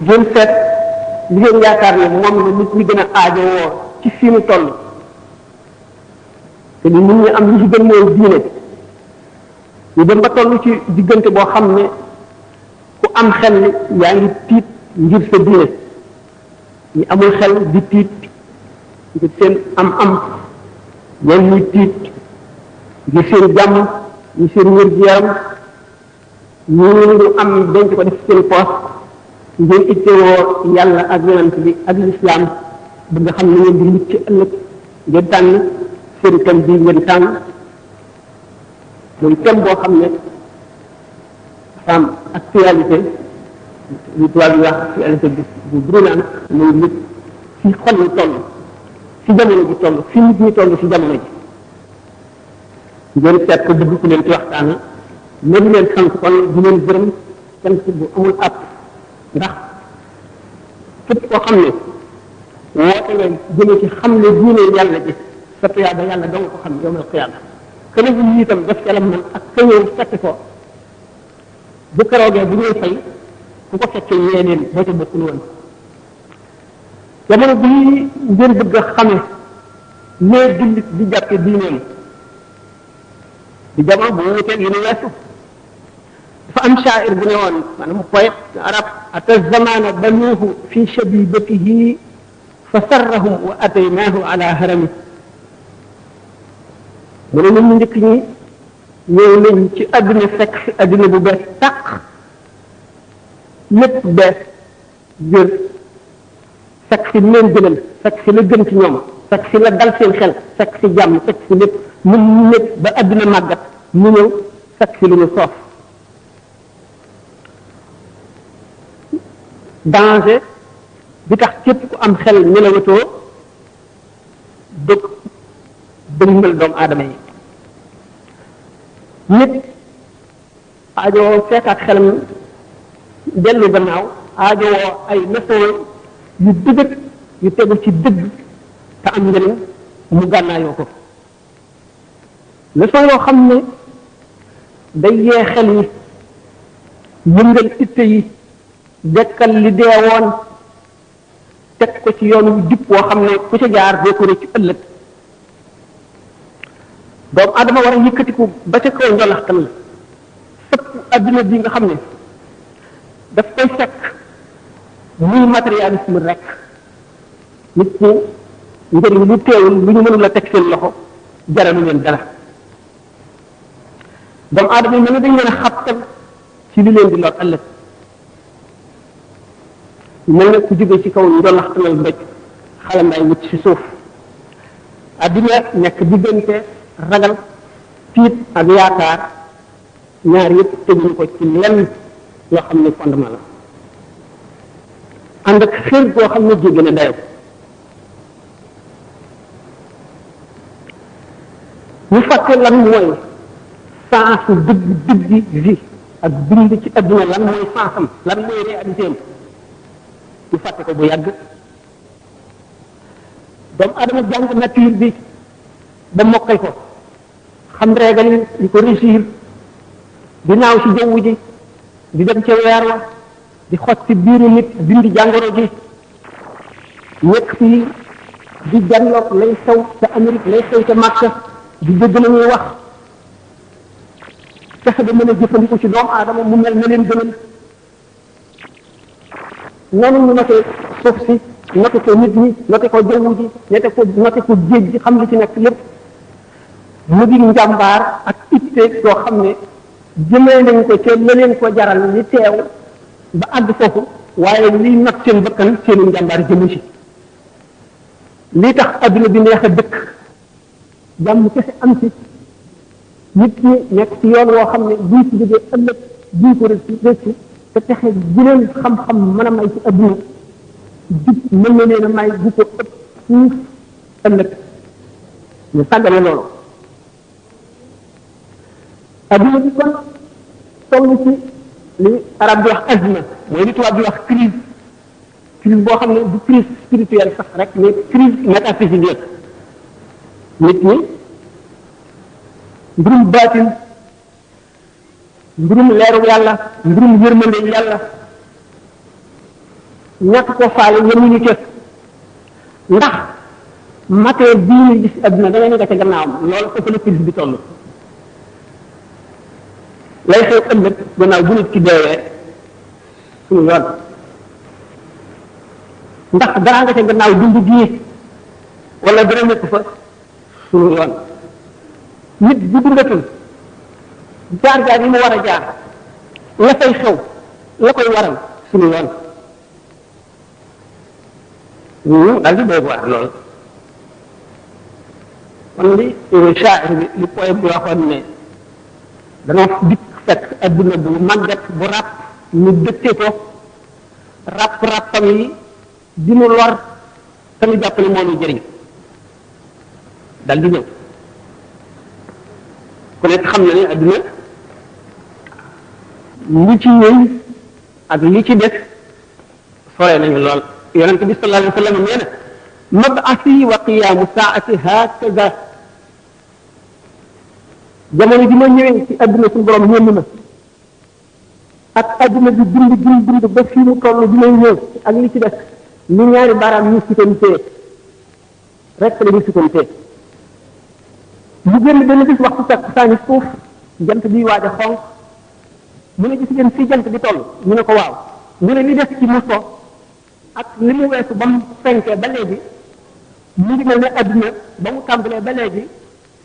ngeen seet li ngeen yaakaar ne moom la nit ñi gën a aajowoo ci fi mu toll te ni nit ñi am li ci gën mooy diine ñu dem ba toll ci diggante boo xam ne ku am xel yaa ngi tiit ngir sa diine ñi amul xel di tiit ngir seen am ñoom ñuy tiit ngir seen jàmm ñu seen wér-gu-yaram ñu am denc ko def seen poos ngeen ittewoo yàlla ak yonent bi ak lislaam ba nga xam ne ngeen di mucc ci ëllëg ngeen tànn seen thème bii ngeen tànn mooy thème boo xam ne dafa am actualité li tubaab yi wax actualité bu brûlante muy nit fi xol yi toll fi jamono ji toll fi nit ñi toll fi jamono ji ngeen seet ko bëgg ku leen ci waxtaan ne di leen sant kon di leen gërëm sant bu amul app ndax képp koo xam ne woote nga jëme ci xam ne diine yàlla ji sa tuyaaba yàlla dong ko xam yow ma xiyaama kële bu ñu itam def ca la man ak ka ñëw fekk ko bu keroogee bu ñuy fay ku ko fekkee ñee leen boo ca bokkul woon jamono bii ngeen bëgg a xame nee jullit di jàppe diineem di jamono bu wuteeg yu ne weesu dafa am shaa'ir bu ne woon maanaam poète arab ata zamana banuuhu fi shabibatihi fa sarrahum wa ataynaahu ala harami mu ne ñun ñu njëkk ñi ñëw nañ ci àdduna fekk fi àdduna bu bees tàq lépp bees jër fekk fi leen gënal fekk fi la gën ci ñoom fekk fi la dal seen xel fekk fi jàmm fekk fi lépp mun lépp ba àdduna màggat mu ñëw fekk fi lu ñu soof danger bi tax képp ku am xel ñelawatoo dëkk dëngal doomu aadama yi nit aajowoo seetaat xelam dellu gannaaw aajowoo ay leçon yu dëgg yu tegu ci dëgg te am njëriñ mu gànnaayoo ko leçon yoo xam ne day yee xel yi yëngal itte yi dekkal li deewoon teg ko ci yoonu jub woo xam ne ku ca jaar doo ko rëcc ëllëg doomu adama war a yëkkatiku ba ca kaw njolaxtan la sëpp adduna bi nga xam ne daf koy fekk muy matérialisme rek nit ñi njëriñ lu teewul lu ñu mënul a teg seen loxo jaralu leen dara doomu adama yi mel ne dañ leen a xabtal ci li leen di lor ëllëg mel ne ku jóge ci kaw njolaxtanal mbéj xalam ay wut ci suuf adduna nekk diggante ragal tiit ak yaakaar ñaar yëpp teguñu ko ci lenn loo xam ne fondement la ànd ak xër boo xam ne jéggi na dayo ñu fàtte lan mooy sens dëgg dëggi vie ak bind ci adduna lan mooy sensam lan mooy réalité am ñu fàtte ko bu yàgg doomu adama jàng nature bi ba mokkal ko xam régal yi di ko réussir di naaw ci jaww ji di dem ca weer wa di xot ci biiru nit dindi jàngoro ji nekk fii di janloog lay xew ca Amérique lay xew ca Makka di dégg la ñuy wax fexe ba mën a jëfandiku ci doomu aadama mu mel na leen gënal noonu ñu noté suuf si noté ko nit ñi noté ko jaww ji noté ko géej gi xam li ci nekk lépp mu di njàmbaar ak itte yoo xam ne jëmee nañ ko ca la leen ko jaral li teew ba àgg foofu waaye liy nag seen bakkan seenu njàmbaar jëmu ci lii tax adduna bi neex a dëkk jàmm kese am ci nit ñi nekk ci yoon woo xam ne buñ ci jógee ëllëg buñ ko rëcc te texe bu leen xam-xam mën a may ci adduna jub mën na leen a may bu ko ëpp fuuf ëllëg ñu sàggane loolu adduna bi kon toll ci li arab di wax azma mooy li tubaab di wax crise boo xam ne du crise spirituelle sax rek mais crise métaphysique la nit ñi mbirum baatin mbirum leeru yàlla mbirum yërmande yàlla ñàkk koo faale yemuñu ca ndax matee bii ñu gis adduna da ngay nekk ca gannaawam loolu foofu la crise bi toll lay xew ëllëg gannaaw bu nit ki deewee suñu yoon ndax dara nga ca gannaaw dund gii wala dara nekk fa suñu yoon nit bu dundatul jaar-jaar yi mu war a jaar la fay xew la koy waral suñu yoon daal di doy waar lool kon li shaa'ir bi li poème bi waxoon ne danoo dikk fekk adduna bu màggat bu ràpp ñu dëkkee ko ràpp-ràppam yi di nu lor te ñu jàpp ne moo ñu jëriñ dal di ñëw ku nekk xam na ne adduna li ci ñëw ak li ci des sore nañu lool yonente bi sallallahu alayhi wa sallam nee na mab'asi wa qiyaamu saa'ati hakaza jamono ji ma ñëwee ci adduna suñu borom ñënd na ak adduna bi dund ba fii mu toll bi may ñëw ak li ci des ni ñaari baaraam ñu sukantee rek la ñu sukantee mu génn benn bis waxtu fekk saani suuf jant bi waaj a xonq mu ne gis ngeen fii jant bi toll ñu ne ko waaw mu ne li des ci mu so ak li mu weesu ba mu fenkee ba léegi mu ngi mel ne adduna ba mu tàmbalee ba léegi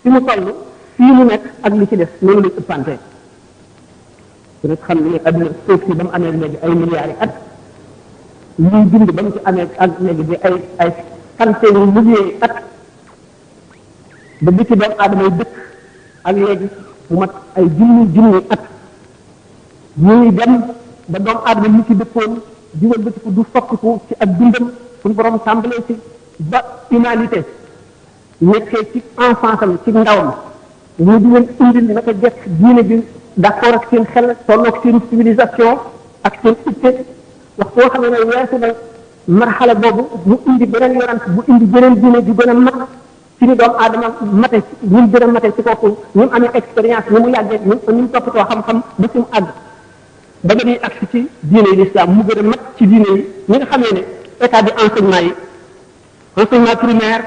fi mu toll fii mu nekk ak li ci des noonu lañ ëppante ku nekk xam ne adduna suuf si ba mu amee léegi ay milliards yi at ñuy dund ba mu ci amee ak léegi di ay centaine yu milliers yi at ba bi ci doomu aadama yi dëkk ak léegi mu mat ay junni at ñuy dem ba doomu aadama ñu ci dëkkoon di wëlbatiku du soppiku ci ak dundam suñu borom tàmbalee ci ba humanité nekkee ci enfance am ci ndawam ñu di leen indil naka jekk diine bi d'accord ak seen xel tolloog seen civilisation ak seen itte wax koo xam ne weesu na marxala boobu mu indi beneen yorant bu indi beneen diine di gën a mat ci ni doomu aadama mate ñun gën a mate ci kooku ñu amee expérience ni mu yàggee ñu mu toppatoo xam-xam ba fi mu àgg ba nga ñuy agsi ci diine yi l'islam mu gën a mat ci diine yi ñi nga xamee ne état de enseignement primaire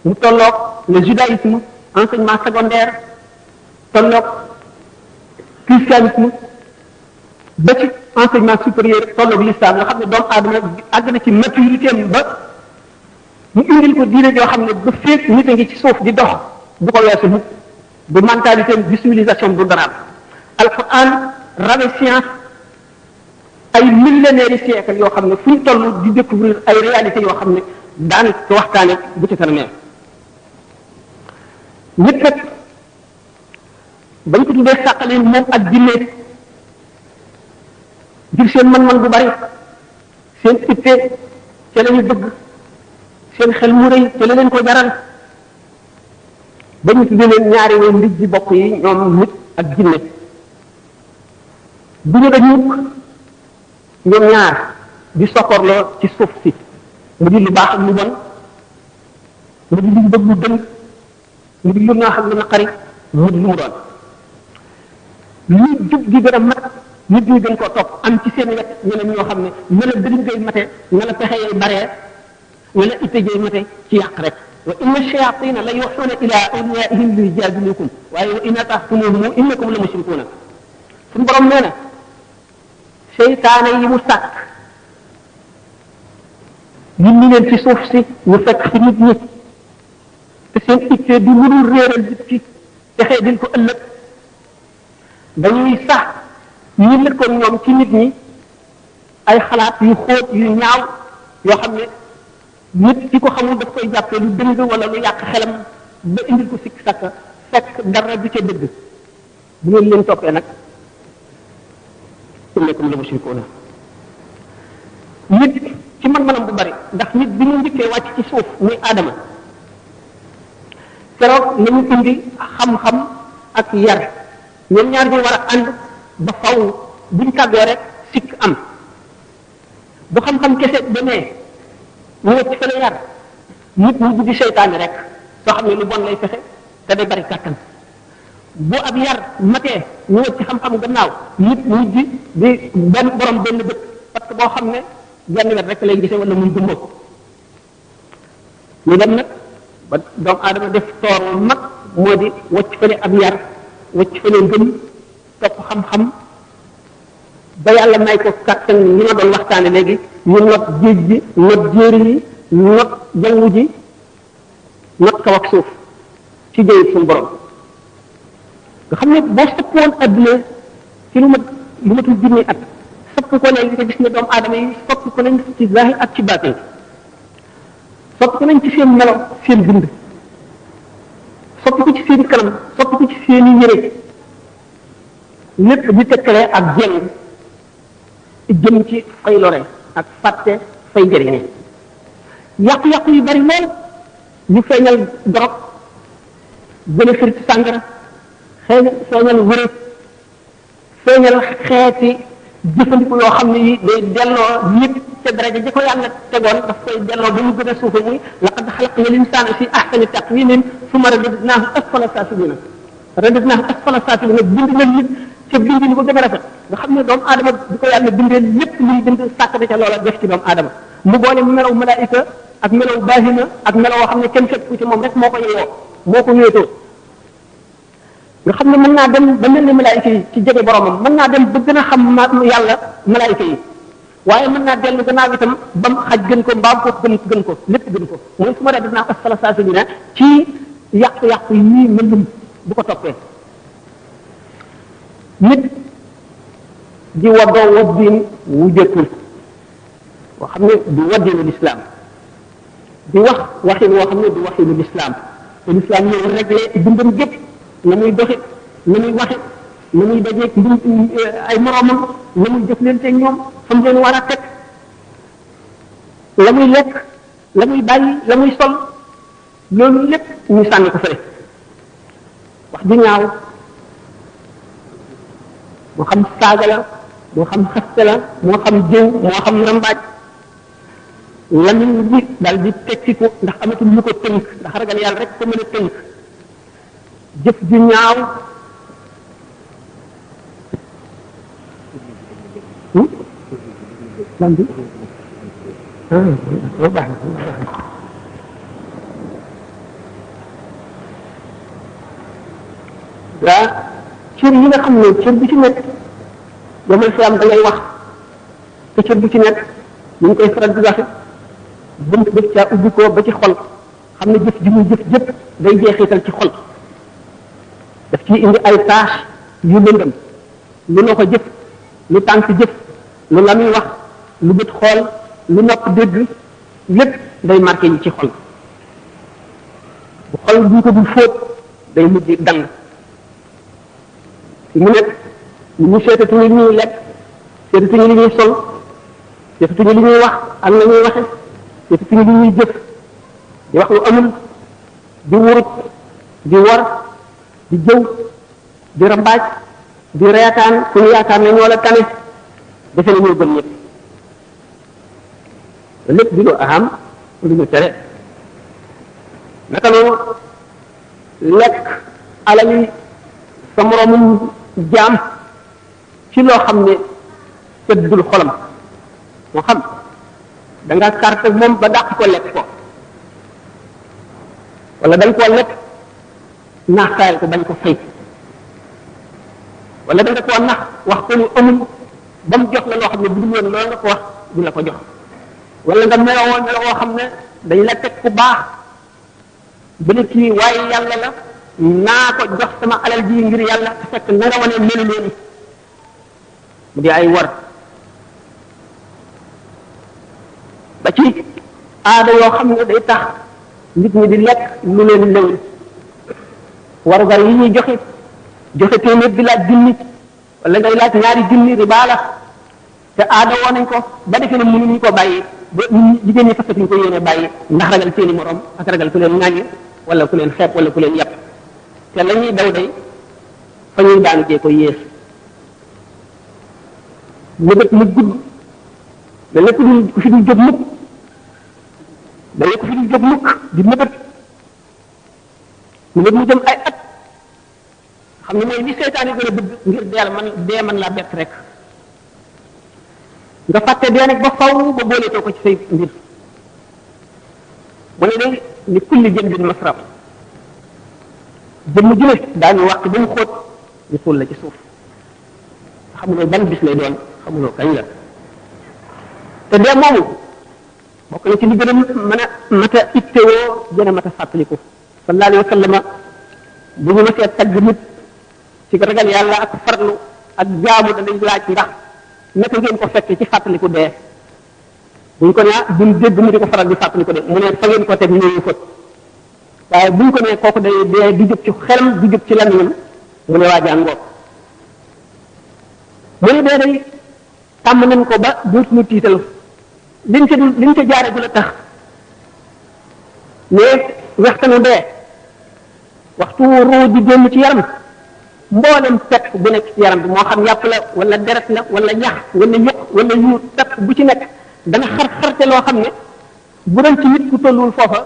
mu tolloog le judaïsme enseignement secondaire tolloog christianisme ba ci enseignement supérieur tolloog l'islam nga xam ne doomu aadama àgg na ci maturité am ba mu indil ko diine joo xam ne ba féeg nit a ngi ci suuf di dox du ko weesu mukk du mentalité du civilisation du daraam alquran rawe science ay millénaires yi siècle yoo xam ne fu ñu toll di découvrir ay réalités yoo xam ne daan ko waxtaane bu ci kanamee nit nag bañ ko tuddee sàqale moom ak jinne ngir seen mën-mën bu bari seen itte ca la ñu bëgg seen xel mu rëy ca la leen ko jaral ba ñu tuddee leen ñaari way ndij ji bokk yi ñoom nit ak jinne bu ñu dañ mukk ñoom ñaar di sokkorloo ci suuf si mu di lu baax ak lu bon mu di lu bëgg lu dëng mu di lu neex ak lu naqari mu di lu mu doon lii jub gi gën a mat nit ñi gën koo topp am ci seen wet ñeneen ñoo xam ne ña la dëgg ngay mate ña la pexe yay baree ña la itte jay mate ci yàq rek wa inna shayatina la yuxuuna ila awliyaihim li yujadilukum waaye wa in atahtumuhum innakum la mushrikuuna suñu borom nee na seytaane yi mu sàkk yindi leen ci suuf si ñu fekk fi nit ñi te seen itte di lu dul réeral nit ki texee din ko ëllëg dañuy sax ñi lëkkoon ñoom ci nit ñi ay xalaat yu xóot yu ñaaw yoo xam ne nit ki ko xamul daf koy jàppee lu dëng wala lu yàq xelam ba indil ko sikk sàkk fekk dara du ca dëgg bu ngeen leen toppee nag innakum la mushrikuuna nit ci man-manam bu bari ndax nit bi mu njëkkee wàcc ci suuf muy aadama keroog nañu indi xam-xam ak yar ñoom ñaar ñu war a ànd ba faw buñ tàggoo rek sikk am bu xam-xam kese demee ñu wëcc fa la yar nit mu dugg seytaane rek soo xam ne lu bon lay fexe te day bari kàttan bu ab yar matee ñu wëcc xam-xam gannaaw nit mujj di benn borom benn bët parce que boo xam ne genn wet rek lay gisee wala muy gumba ñu dem nag ba doomu aadama def toor mag moo di wacc fële ab yar wacc fële ngëm topp xam-xam ba yàlla may ko kattan ñi ma doon waxtaane léegi ñu not géej gi not jéeri yi not jaww ji not kaw ak suuf ci jëyit suñu borom nga xam ne boo sëppoon adduna ci lu matul junni at sopp ko ne li ko gis ne doomu aadama yi sopp ko nañ ci zahir ak ci baatin sopp ko nañ ci seen melo seen bind sopp ko ci seen kanam sopp ko ci seen i yére lépp di tekkale ak jeng jëm ci fay lore ak fàtte fay njëriñe yàqu-yàqu yu bari lool ñu feeñal dorog gën a firi ci sàngara feeñal wërëb feeñal xeeti jëfandiku yoo xam ne yi day delloo nit ca daraja ji ko yàlla tegoon daf koy delloo ba mu gën a suufe muy laqad xalaqna l-insaana fi ahsani taqwiimin summa radadnaahu asfala saafiliina bind na nit ca bind ni ko gën a rafet nga xam ne doomu aadama di ko yàlla bindee lépp luy bind sàkk na ca loola def ci doomu aadama mu boole melaw malaayika ak melaw baahina ak melaw woo xam ne kenn fekk ku ci moom rek moo ko yeyoo moo ko wéetoo nga xam ne mën naa dem ba mel ni malaayika yi ci jege boromam mën naa dem ba gën a xam yàlla malaayika yi waaye mën naa dellu gannaaw itam ba mu xaj gën ko mbaam ko gën ko lépp gën ko mooy su ma dee dinaa asfala saafiliina ci yàqu-yàqu yii mëndum bu ko toppee nit di waddoo waddin wu jëkkul boo xam ne du waddinu lislaam di wax waxin woo xam ne du waxinu lislaam te lislaam ñëw réglé dundam gépp na muy doxit na muy waxit na muy dajeeg ay moroomam na muy jëflanteeg ñoom fa mu leen war a teg la muy lekk la muy bàyyi la muy sol loolu lépp ñu sànni ko fële wax ju ñaaw moo xam saaga la moo xam xaste la moo xam jëw moo xam rambaaj lamiñ bi daal di tekkiku ndax amatul lu ko tënk ndax ragal yàlla rek ko mën a tënk jëf ju ñaaw lan bi baax na waa cër yi nga xam ne cër bu ci nekk yomal fi am da ngay wax te cër bu ci nekk ñu ngi koy faral di waxe bunt def caa ubbi ko ba ci xol xam ne jëf ji muy jëf jëpp day jeexital ci xol daf ciy indi ay tâche yu lëndëm lu noo ko jëf lu tànk jëf lu la muy wax lu bët xool lu nopp dégg lépp day marqué yi ci xol bu xol bu ko dul fóot day mujj dang mu nekk ñu seetatuñu li ñuy lekk seetatuñu li ñuy sol seetatuñu li ñuy wax ak na ñuy waxe seetatuñu li ñuy jëf di wax lu amul di wurut di war di jëw di rambaaj di reetaan ku ñu yaakaar ne ñoo la tane defe na ñoo gën ñëpp lépp di lu aham lu ñu tere naka noonu lekk alali sa moroomum jaam ci loo xam ne tëddul xolam moo xam da nga carte moom ba dàq ko lekk ko wala da nga koo lekk naaxtaayal ko bañ ko fay wala da nga koo nax wax ko lu amul ba mu jox la loo xam ne bu dul woon loolu nga ko wax du la ko jox wala nga meloo meloo xam ne dañ la teg ku baax ba ne kii waaye yàlla la naa ko jox sama alal ji ngir yàlla te fekk na nga wane melu leen mu di ay war ba ci aada yoo xam ne day tax nit ñi di lekk lu leen lewul warugar yi ñuy joxe téeméer bi laaj junni wala ngay laaj ñaari junni riba la te aada woo nañ ko ba defee ne mënuñu ko bàyyi ba jigéen ñi fasatuñ ko yéene bàyyi ndax ragal seeni morom ak ragal ku leen ŋàññ wala ku leen xeeb wala ku leen yàpp te la ñuy daw day fa ñuy daanu jee ko yées mëbët mu gudd da nekk ku fi dul jóg mukk da nekk ku fi dul jóg mukk di mëbët mu jëm ay at xam ne mooy li seytaan yi gën a bëgg ngir dee man laa bett rek nga fàtte dee nag ba faw ba booleetoo ko ci say mbir mu ne day ni kulli jëmbin masrab jëmm ju ne daañu wàq ba mu xóot ñu suul la ci suuf xamuloo ban bis lay doon xamuloo kañ la te dee moomu bokk na ci li gën a mën a mat a ittewoo gën a mat a fàttaliku sallallahu alayhi wa sallam bu ñu masee tagg nit ci ragal yàlla ak farlu ak jaamu danañ laaj ndax naka ngeen ko fekke ci fàttaliku dee buñ ko nee duñ dégg mu di ko faral di fàttaliku de mu ne fa ngeen ko teg ñëwu fët waaye buñ ko nee kooku day dee di jóg ci xelam di jóg ci lamiñam mu ne waajaa ngoog mu ne dee day tàmm nañ ko ba dootuñu tiital liñ ca jaare gu la tax mais waxtanu dee waxtu ruu di génn ci yaram mboolem pepp bu nekk ci yaram bi moo xam yàpp la wala deret la wala ñax wala yëq wala ñu pepp bu ci nekk dana xar-xarte loo xam ne bu doon ci nit ku tolluwul foofa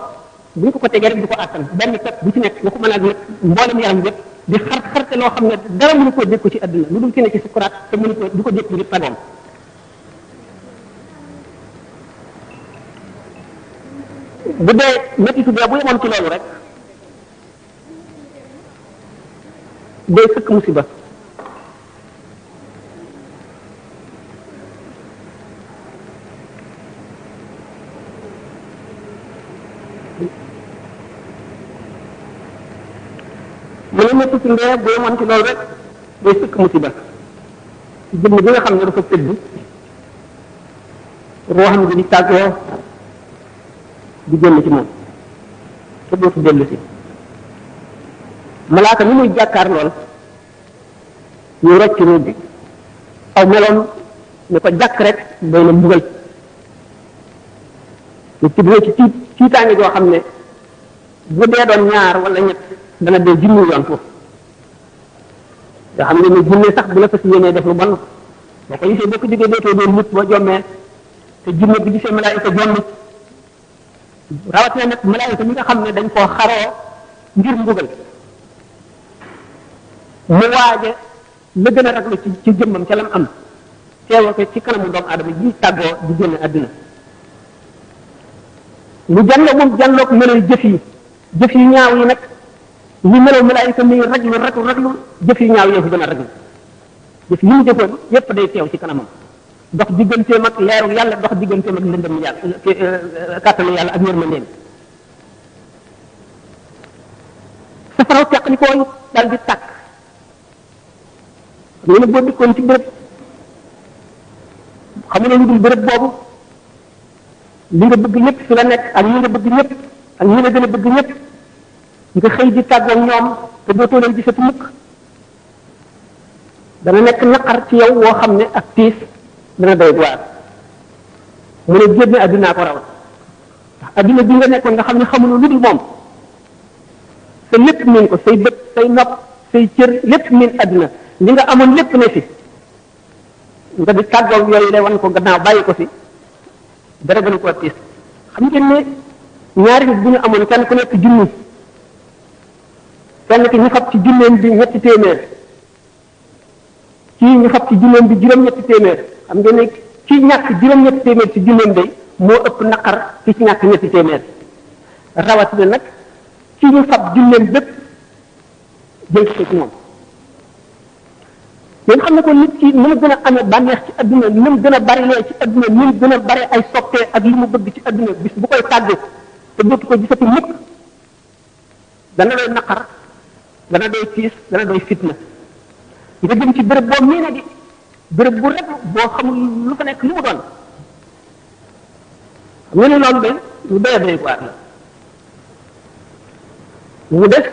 buñ ko tegee rek du ko àttan benn pepp bu ci nekk nga ko mën a nag mboolem yaram yëpp di xar-xarte loo xam ne dara mënu koo dékku ci àdduna lu dul ci nekk ci sukuraat te mënu ko du ko dékku di fagoom bu dee méttitu dee bu yemoon ci loolu rek day sëkk musiba mu ne méttitu ndee bu yemoon ci loolu rek day sëkk musiba jëmm bi nga xam ne dafa tëdd ruuxam gi di tàggoo di génn ci moom te dootu dellu si malaaka ni muy jàkkaar lool ñu rocc ruuj bi aw meloon ne ko jàkk rek doy na mbugal ñu tibbee ci tiitaange joo xam ne bu dee doon ñaar wala ñett dana dee junni yoon foofu nga xam ne jinne sax bu la fas yéenee def lu bon boo ko gisee boo ko jógee dootoo doon nit boo jommee te jinne bi gisee malaayika jomm rawatina nag malaayika mi nga xam ne dañ koo xaroo ngir mbugal mu waaje la gën a raglu ci jëmmam ca lam am teewoo ko ci kanamu doomu aadama ji tàggoo di génn àdduna mu jànloo moom jànloog meloy jëf yi ñaaw yi nag li melow malaayika mi raglu jëf yi ñaaw yëfu gën a raglu jëf yi mu jëfoon yépp day teew ci kanamam dox digganteem ak leeru yàlla dox digganteem ak ndëndëm yàlla kàttanu yàlla ak yërmandeem safaraw teqlikoo dal di tàkk xam nga ne boo dikkoon ci béréb xamu ne lu dul béréb boobu li nga bëgg ñëpp fi la nekk ak ñi nga bëgg ñëpp ak ñi la gën a bëgg ñëpp nga xëy di tàggoog ñoom te dootoo leen gisati mukk dana nekk naqar ci yow woo xam ne ak tiis dana doy waar mu ne génn addunaa ko raw ndax adduna bi nga nekkoon nga xam ne xamuloo lu dul moom sa lépp miin ko say bët say nopp say cër lépp miin adduna li nga amoon lépp ne fi nga di tàggoog yooyu lay wan ko gannaaw bàyyi ko fi dara gënu koo tiis xam ngeen ne ñaari nit bu ñu amoon kenn ku nekk junni kenn ki ñu fab ci junneem bi ñetti téeméer kii ñu fab ci junneem bi juróom-ñetti téeméer xam ngeen ne kii ñàkk juróom-ñetti téeméer ci junneem day moo ëpp naqar ki ci ñàkk ñetti téeméer rawatina nag kii ñu fab junneem bépp jël ko ci moom ngeen xam ne ko nit ki ni mu gën a amee bànneex ci adduna ni mu gën a bari lee ci adduna ni mu gën a bari ay soppee ak li mu bëgg ci adduna bis bu koy tàggu te dootu ko gisati mukk dana doy naqar dana doy tiis dana doy fitna nga jëm ci béréb boo mii ne di béréb bu rek boo xamul lu fa nekk lu mu doon xam nga ne loolu de lu doy doy waar la mu def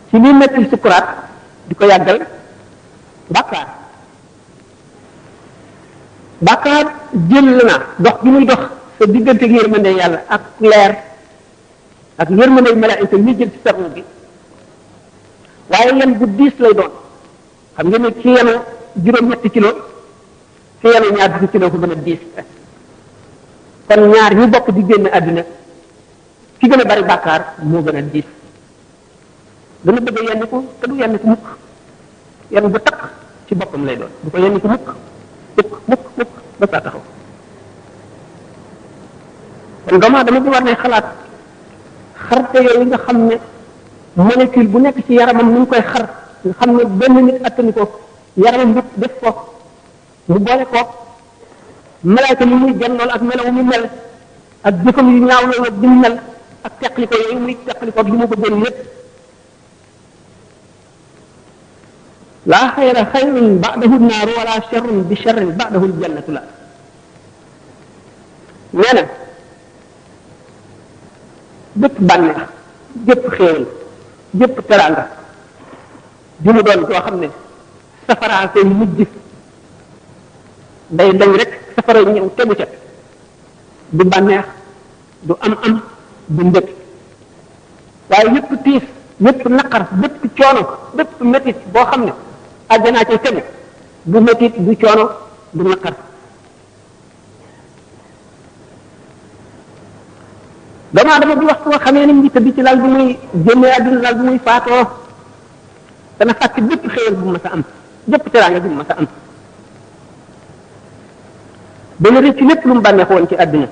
ci liy metti sukuraat di ko yàggal bàkkaar jël na dox gi muy dox sa diggante ak yërmande yàlla ak leer ak yërmande malaayika ñi jël ci sarnu bi waaye yan bu diis lay doon xam ngeen ne ki yenu juróom-ñetti kilo ki yenu ñaar fukki kilo ko gën a diis kon ñaar ñu bokk di génn àddina ki gën a bari bàkkaar moo gën a diis dana bëgg yenn ko te du yenn ko mukk yenn bu takk ci boppam lay doon du ko yenn ko mukk mukk ba saa taxaw kon doomu aadama bi war ne xalaat xarte yooyu nga xam ne molécule bu nekk ci yaramam ni ñu koy xar nga xam ne benn nit attani ko yaramam yëpp def ko mu boole ko malaayka mi muy jannool ak melaw mi mel ak jëfam yu ñaaw loolu ak di mu mel ak teqli ko yooyu muy teqli ko ak li mu bëggoon lépp laa xayra xayrun ba'dahu naaru wala sharrun bi sharrin ba'dahu aljannatu la nee na bépp bànneex bépp xéewal bépp teraanga di mu doon koo xam ne safaraa koy mujj day dañ rek safara ñëw tegu ca du bànneex du am du mbëg waaye yépp tiis yépp naqar bépp coono bépp métit boo xam ne àjjanaa cay tegu du métit du coono du naqar doomu aadama bi waxtu nga xamee ni mu ngi tëdd ci lal bi muy génnee àdduna lal bi muy faatoo dana fàtte bépp xéewal bu mas a am bépp teraanga bu mas a am dana rëccu lépp lu mu bànneexoo woon ci àdduna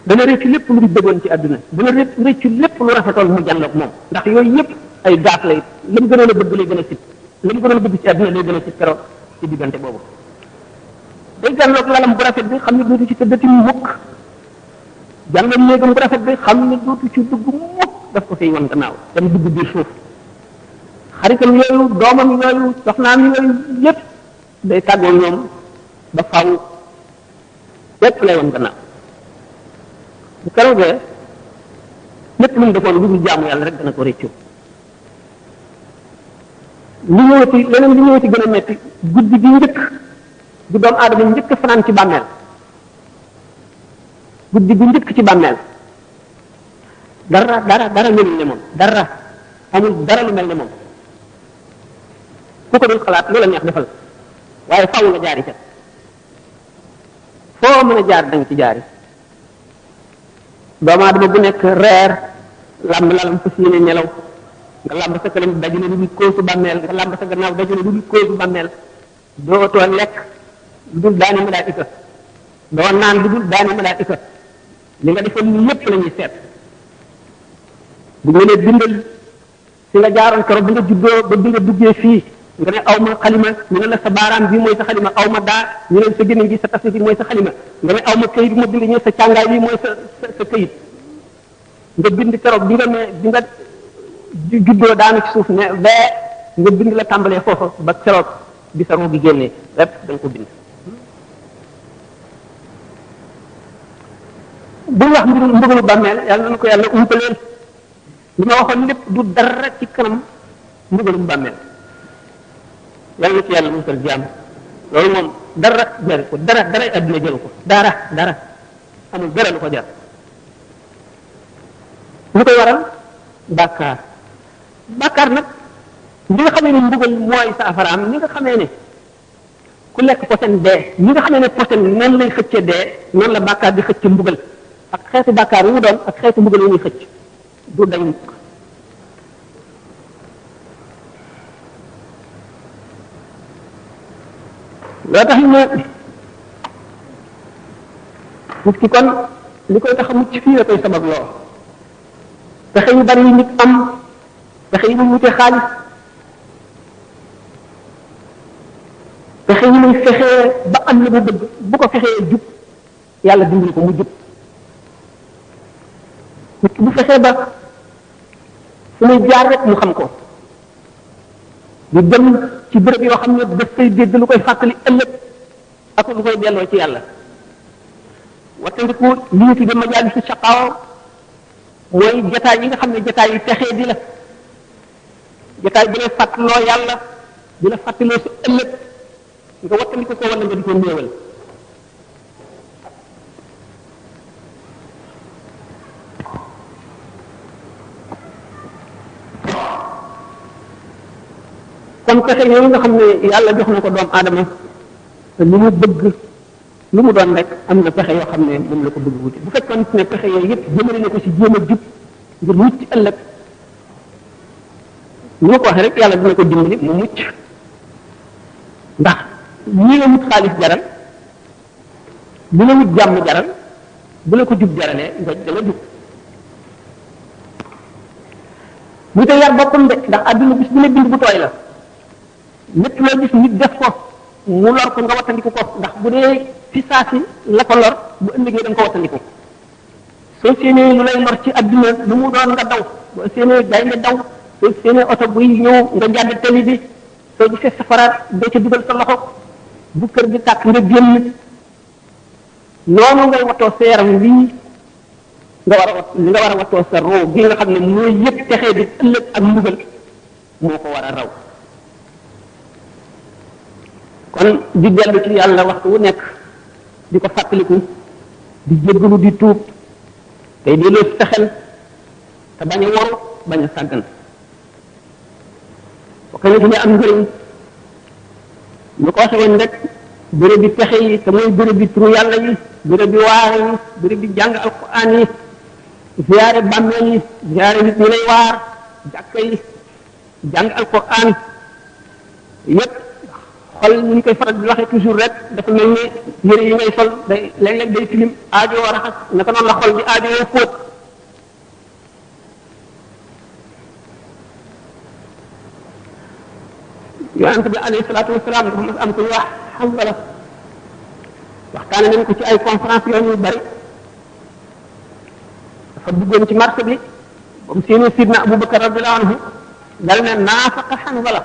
dana rëccu lépp lu mu bëggoon ci àdduna dana rëccu lépp lu rafetoon mu jànloog moom ndax yooyu yëpp ay gaaf lay la mu gënoon a bëgg lay gën a sit la mu gënoon a bëgg ci àdduna lay gën a sit keroog ci diggante boobu day jànloog lalam bu rafet bi xam ne dootu ci tëddati mukk jànloog néegam bu rafet bi xam ne dootu ci dugg mukk daf ko fiy wan gannaaw dem dugg biir suuf xaritam yooyu doomam yooyu soxnaam yooyu yëpp day tàggoo ñoom ba faw lépp lay wan gannaaw bu keroogee lépp lu mu defoon lu dul jaamu yàlla rek dana ko réccu li ñëwati leneen li ñëwati gën a metti guddi gi njëkk bu doomu aadama njëkk fanaan ci bàmmeel guddi gi njëkk ci bàmmeel dara melul ne moom dara amul dara lu mel ne moom ku ko dul xalaat lu la neex defal waaye faaw nga jaari ca foo mën a jaar da nga ci jaari doomu aadama bu nekk reer lamb lalam fas yéene nelaw nga lamb sa kanam dajale lu dul koosu bàmmeel nga lamb sa gannaaw dajale lu dul koosu bàmmeel dootoo lekk lu dul daani malaayika doo naan lu dul daani malaayika li nga defoon lépp la ñuy seet bu ñu nee bindal fi nga jaaroon keroog bi nga juddoo ba bi nga duggee fii nga ne aw ma xalima ñu ne la sa baaraam bi mooy sa xalima aw ma daa ñu ne sa gémmiñ gi sa tas bi mooy sa xalima nga ne aw ma këyit bu ma bind ñu sa càngaay bi mooy sa këyit nga bind keroog bi nga ne bi nga juddoo daanu ci suuf ne bee nga bind la tàmbalee foofa ba keroog bi sa roo gi génnee lépp da nga ko bind bu wax mbugalu bàmmeel yàlla na ko yàlla umpaleel li ma waxoon lépp du dara ci kanam mbugalu bàmmeel yàlla na ci yàlla musal jaam loolu moom dara jaru ko dara adduna jaru ko dara amul dara lu ko jar lu koy waral bàkkaar nag ñi nga xamee ne mbugal mooy saafaraam ñi nga xamee ne ku lekk posen dee ñi nga xamee ne posen noonu lay xëcce dee noonu la bàkkaar di xëcc mbugal ak xeetu bàkkaar yu mu doon ak xeetu mbugal yu muy xëcc du dañ mukk loo tax ne nit ki kon li koy tax a mucc fii la koy sabab loo pexe yu bari yi nit am pexe yi muy wute xaalis pexe yi muy fexee ba am la mu bëgg bu ko fexee jub yàlla dimbali ko mu jub nit ki bu fexee ba fu muy jaar rek mu xam ko ñu dem ci béréb yoo xam ne daf koy dégg lu koy fàttali ëllëg ak lu koy delloo ci yàlla wattandiku li ñu tudde majaalisu shaqaawa mooy jataay yi nga xam ne jataay yi texee di la jataay bi lay fàttaloo yàlla di la fàttaloo si ëllëg nga wattandiku ko wala nga di ko néewal kon pexe yooyu nga xam ne yàlla jox na ko doomu aadama te lu mu bëgg lu mu doon rek am na pexe yoo xam ne moom la ko bëgg wuti bu fekkoon ne pexe yooyu yëpp jëmale na ko ci jéem a jub ngir mucc ëllëg ni ma ko waxee rek yàlla dina ko dimbali mu mucc ndax ñi la wut xaalis jaral bu la wut jàmm jaral bu la ko jub jaralee nga danga jub bu te yar boppam de ndax àdduna bis bu ne bind bu tooy la lépp loo gis nit def ko mu lor ko nga wattandiku ko ndax bu dee fi saasi la ko lor bu ëllëgee da nga ko wattandiku soo séenee lu lay lor ci àdduna lu mu doon nga daw boo séenee gaynde daw soo séenee oto buy ñëw nga jàdd tali bi soo gisee safaraat doo ca dugal sa loxo bu kër gi tàkk nga génn noonu ngay watoo sa yaram lii nga war a wat li nga war a watoo sa roo gi nga xam ne mooy yëpp texee di ëllëg ak mbugal moo ko war a raw kon di dellu ci yàlla waxtu wu nekk di ko fàttaliku di jéggalu di tuub tey delloo si sa xel te bañ a waru bañ a sàggan bokk na ci ne am njëriñ ñu ko waxe woon rek béréb bi pexe yi te mooy béréb bi turu yàlla yi béréb bi waare yi béréb bi jàng alquran yi ziyaare bàmmeel yi ziyaare nit ñi lay waar jàkka yi jàng alquran yépp xol ñu ngi koy faral di waxee toujours rek dafa mel ni yére yi ngay sol day léeg-léeg day tilim aajo war a raxas naka noonu la xol bi aajo yoo fóot yonent bi alayhi salaatu wasalaam dafa mas am ku ñu wax Hanzala waxtaane nañ ko ci ay conférence yoon yu bari dafa duggoon ci marché bi ba mu séenee sidna Abubakar radiyallahu anhu dal ne naafaqa Hanzala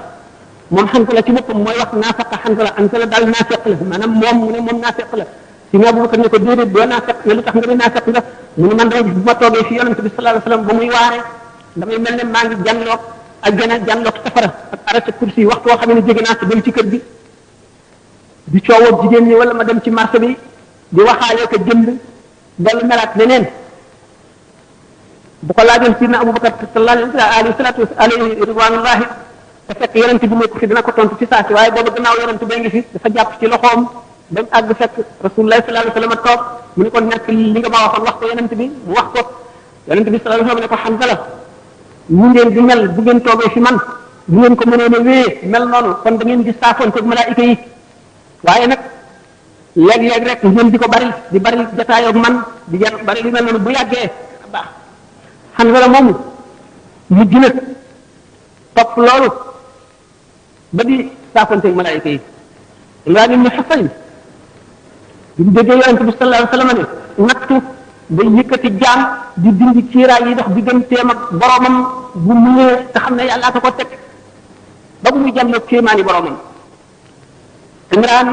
moom Hanzala ci boppam mooy wax naafaqa Hanzala daal naafeq la maanaam moom mu ne moom naafeq la sidna Abubakar ne ko déedéet doo naafeq ne lu tax nga ne naafeq nga mu ne man dama gis bu ma toogee fi yonent bi sallallahu alayhi wasallam ba muy waaree damay mel ne maa ngi jànloog ajjana jànloog safara ak arasa kursi waxtu woo xam ne jóge naa si dem ci kër gi di coowoo jigéen ñi wala ma dem ci marché bi di waxaalee ko jënd dellu melaat leneen bu ko laajoon sidna Abubakar sallallahu alayhi ridwanullahi te fekk yonent bi nekk fi dina ko tontu ci saa si waaye booba gannaaw yonent bi ngi fi dafa jàpp ci loxoom dem àgg fekk rasulullah sallallahu alayhi wasallam toog mu ne ko nekk li nga ma waxoon wax ko yonent bi mu wax ko yonent bi sallallahu alayhi wasallam ne ko Hanzala ñu ngeen di mel bu ngeen toogee fi man bu ngeen ko mënoon a wéyee mel noonu kon da ngeen di saafoon ak malaayika yi waaye nag léeg-léeg rek ngeen di ko bari jataayoo ak man di bari lu mel noonu bu yàggee baax Hanzala moomu mu gën a topp loolu ba di saafoon ak malaayika yi Imraan ibn Husayn bi mu déggee yonent bi sallallahu alayhi wasallam ne nattu day yëkkati jaam di dindi ciiraay yi dox digganteem ak boromam bu muñee te xam ne yàllaa ko teg ba bu muy jàlloog kéemaani boromam Imraan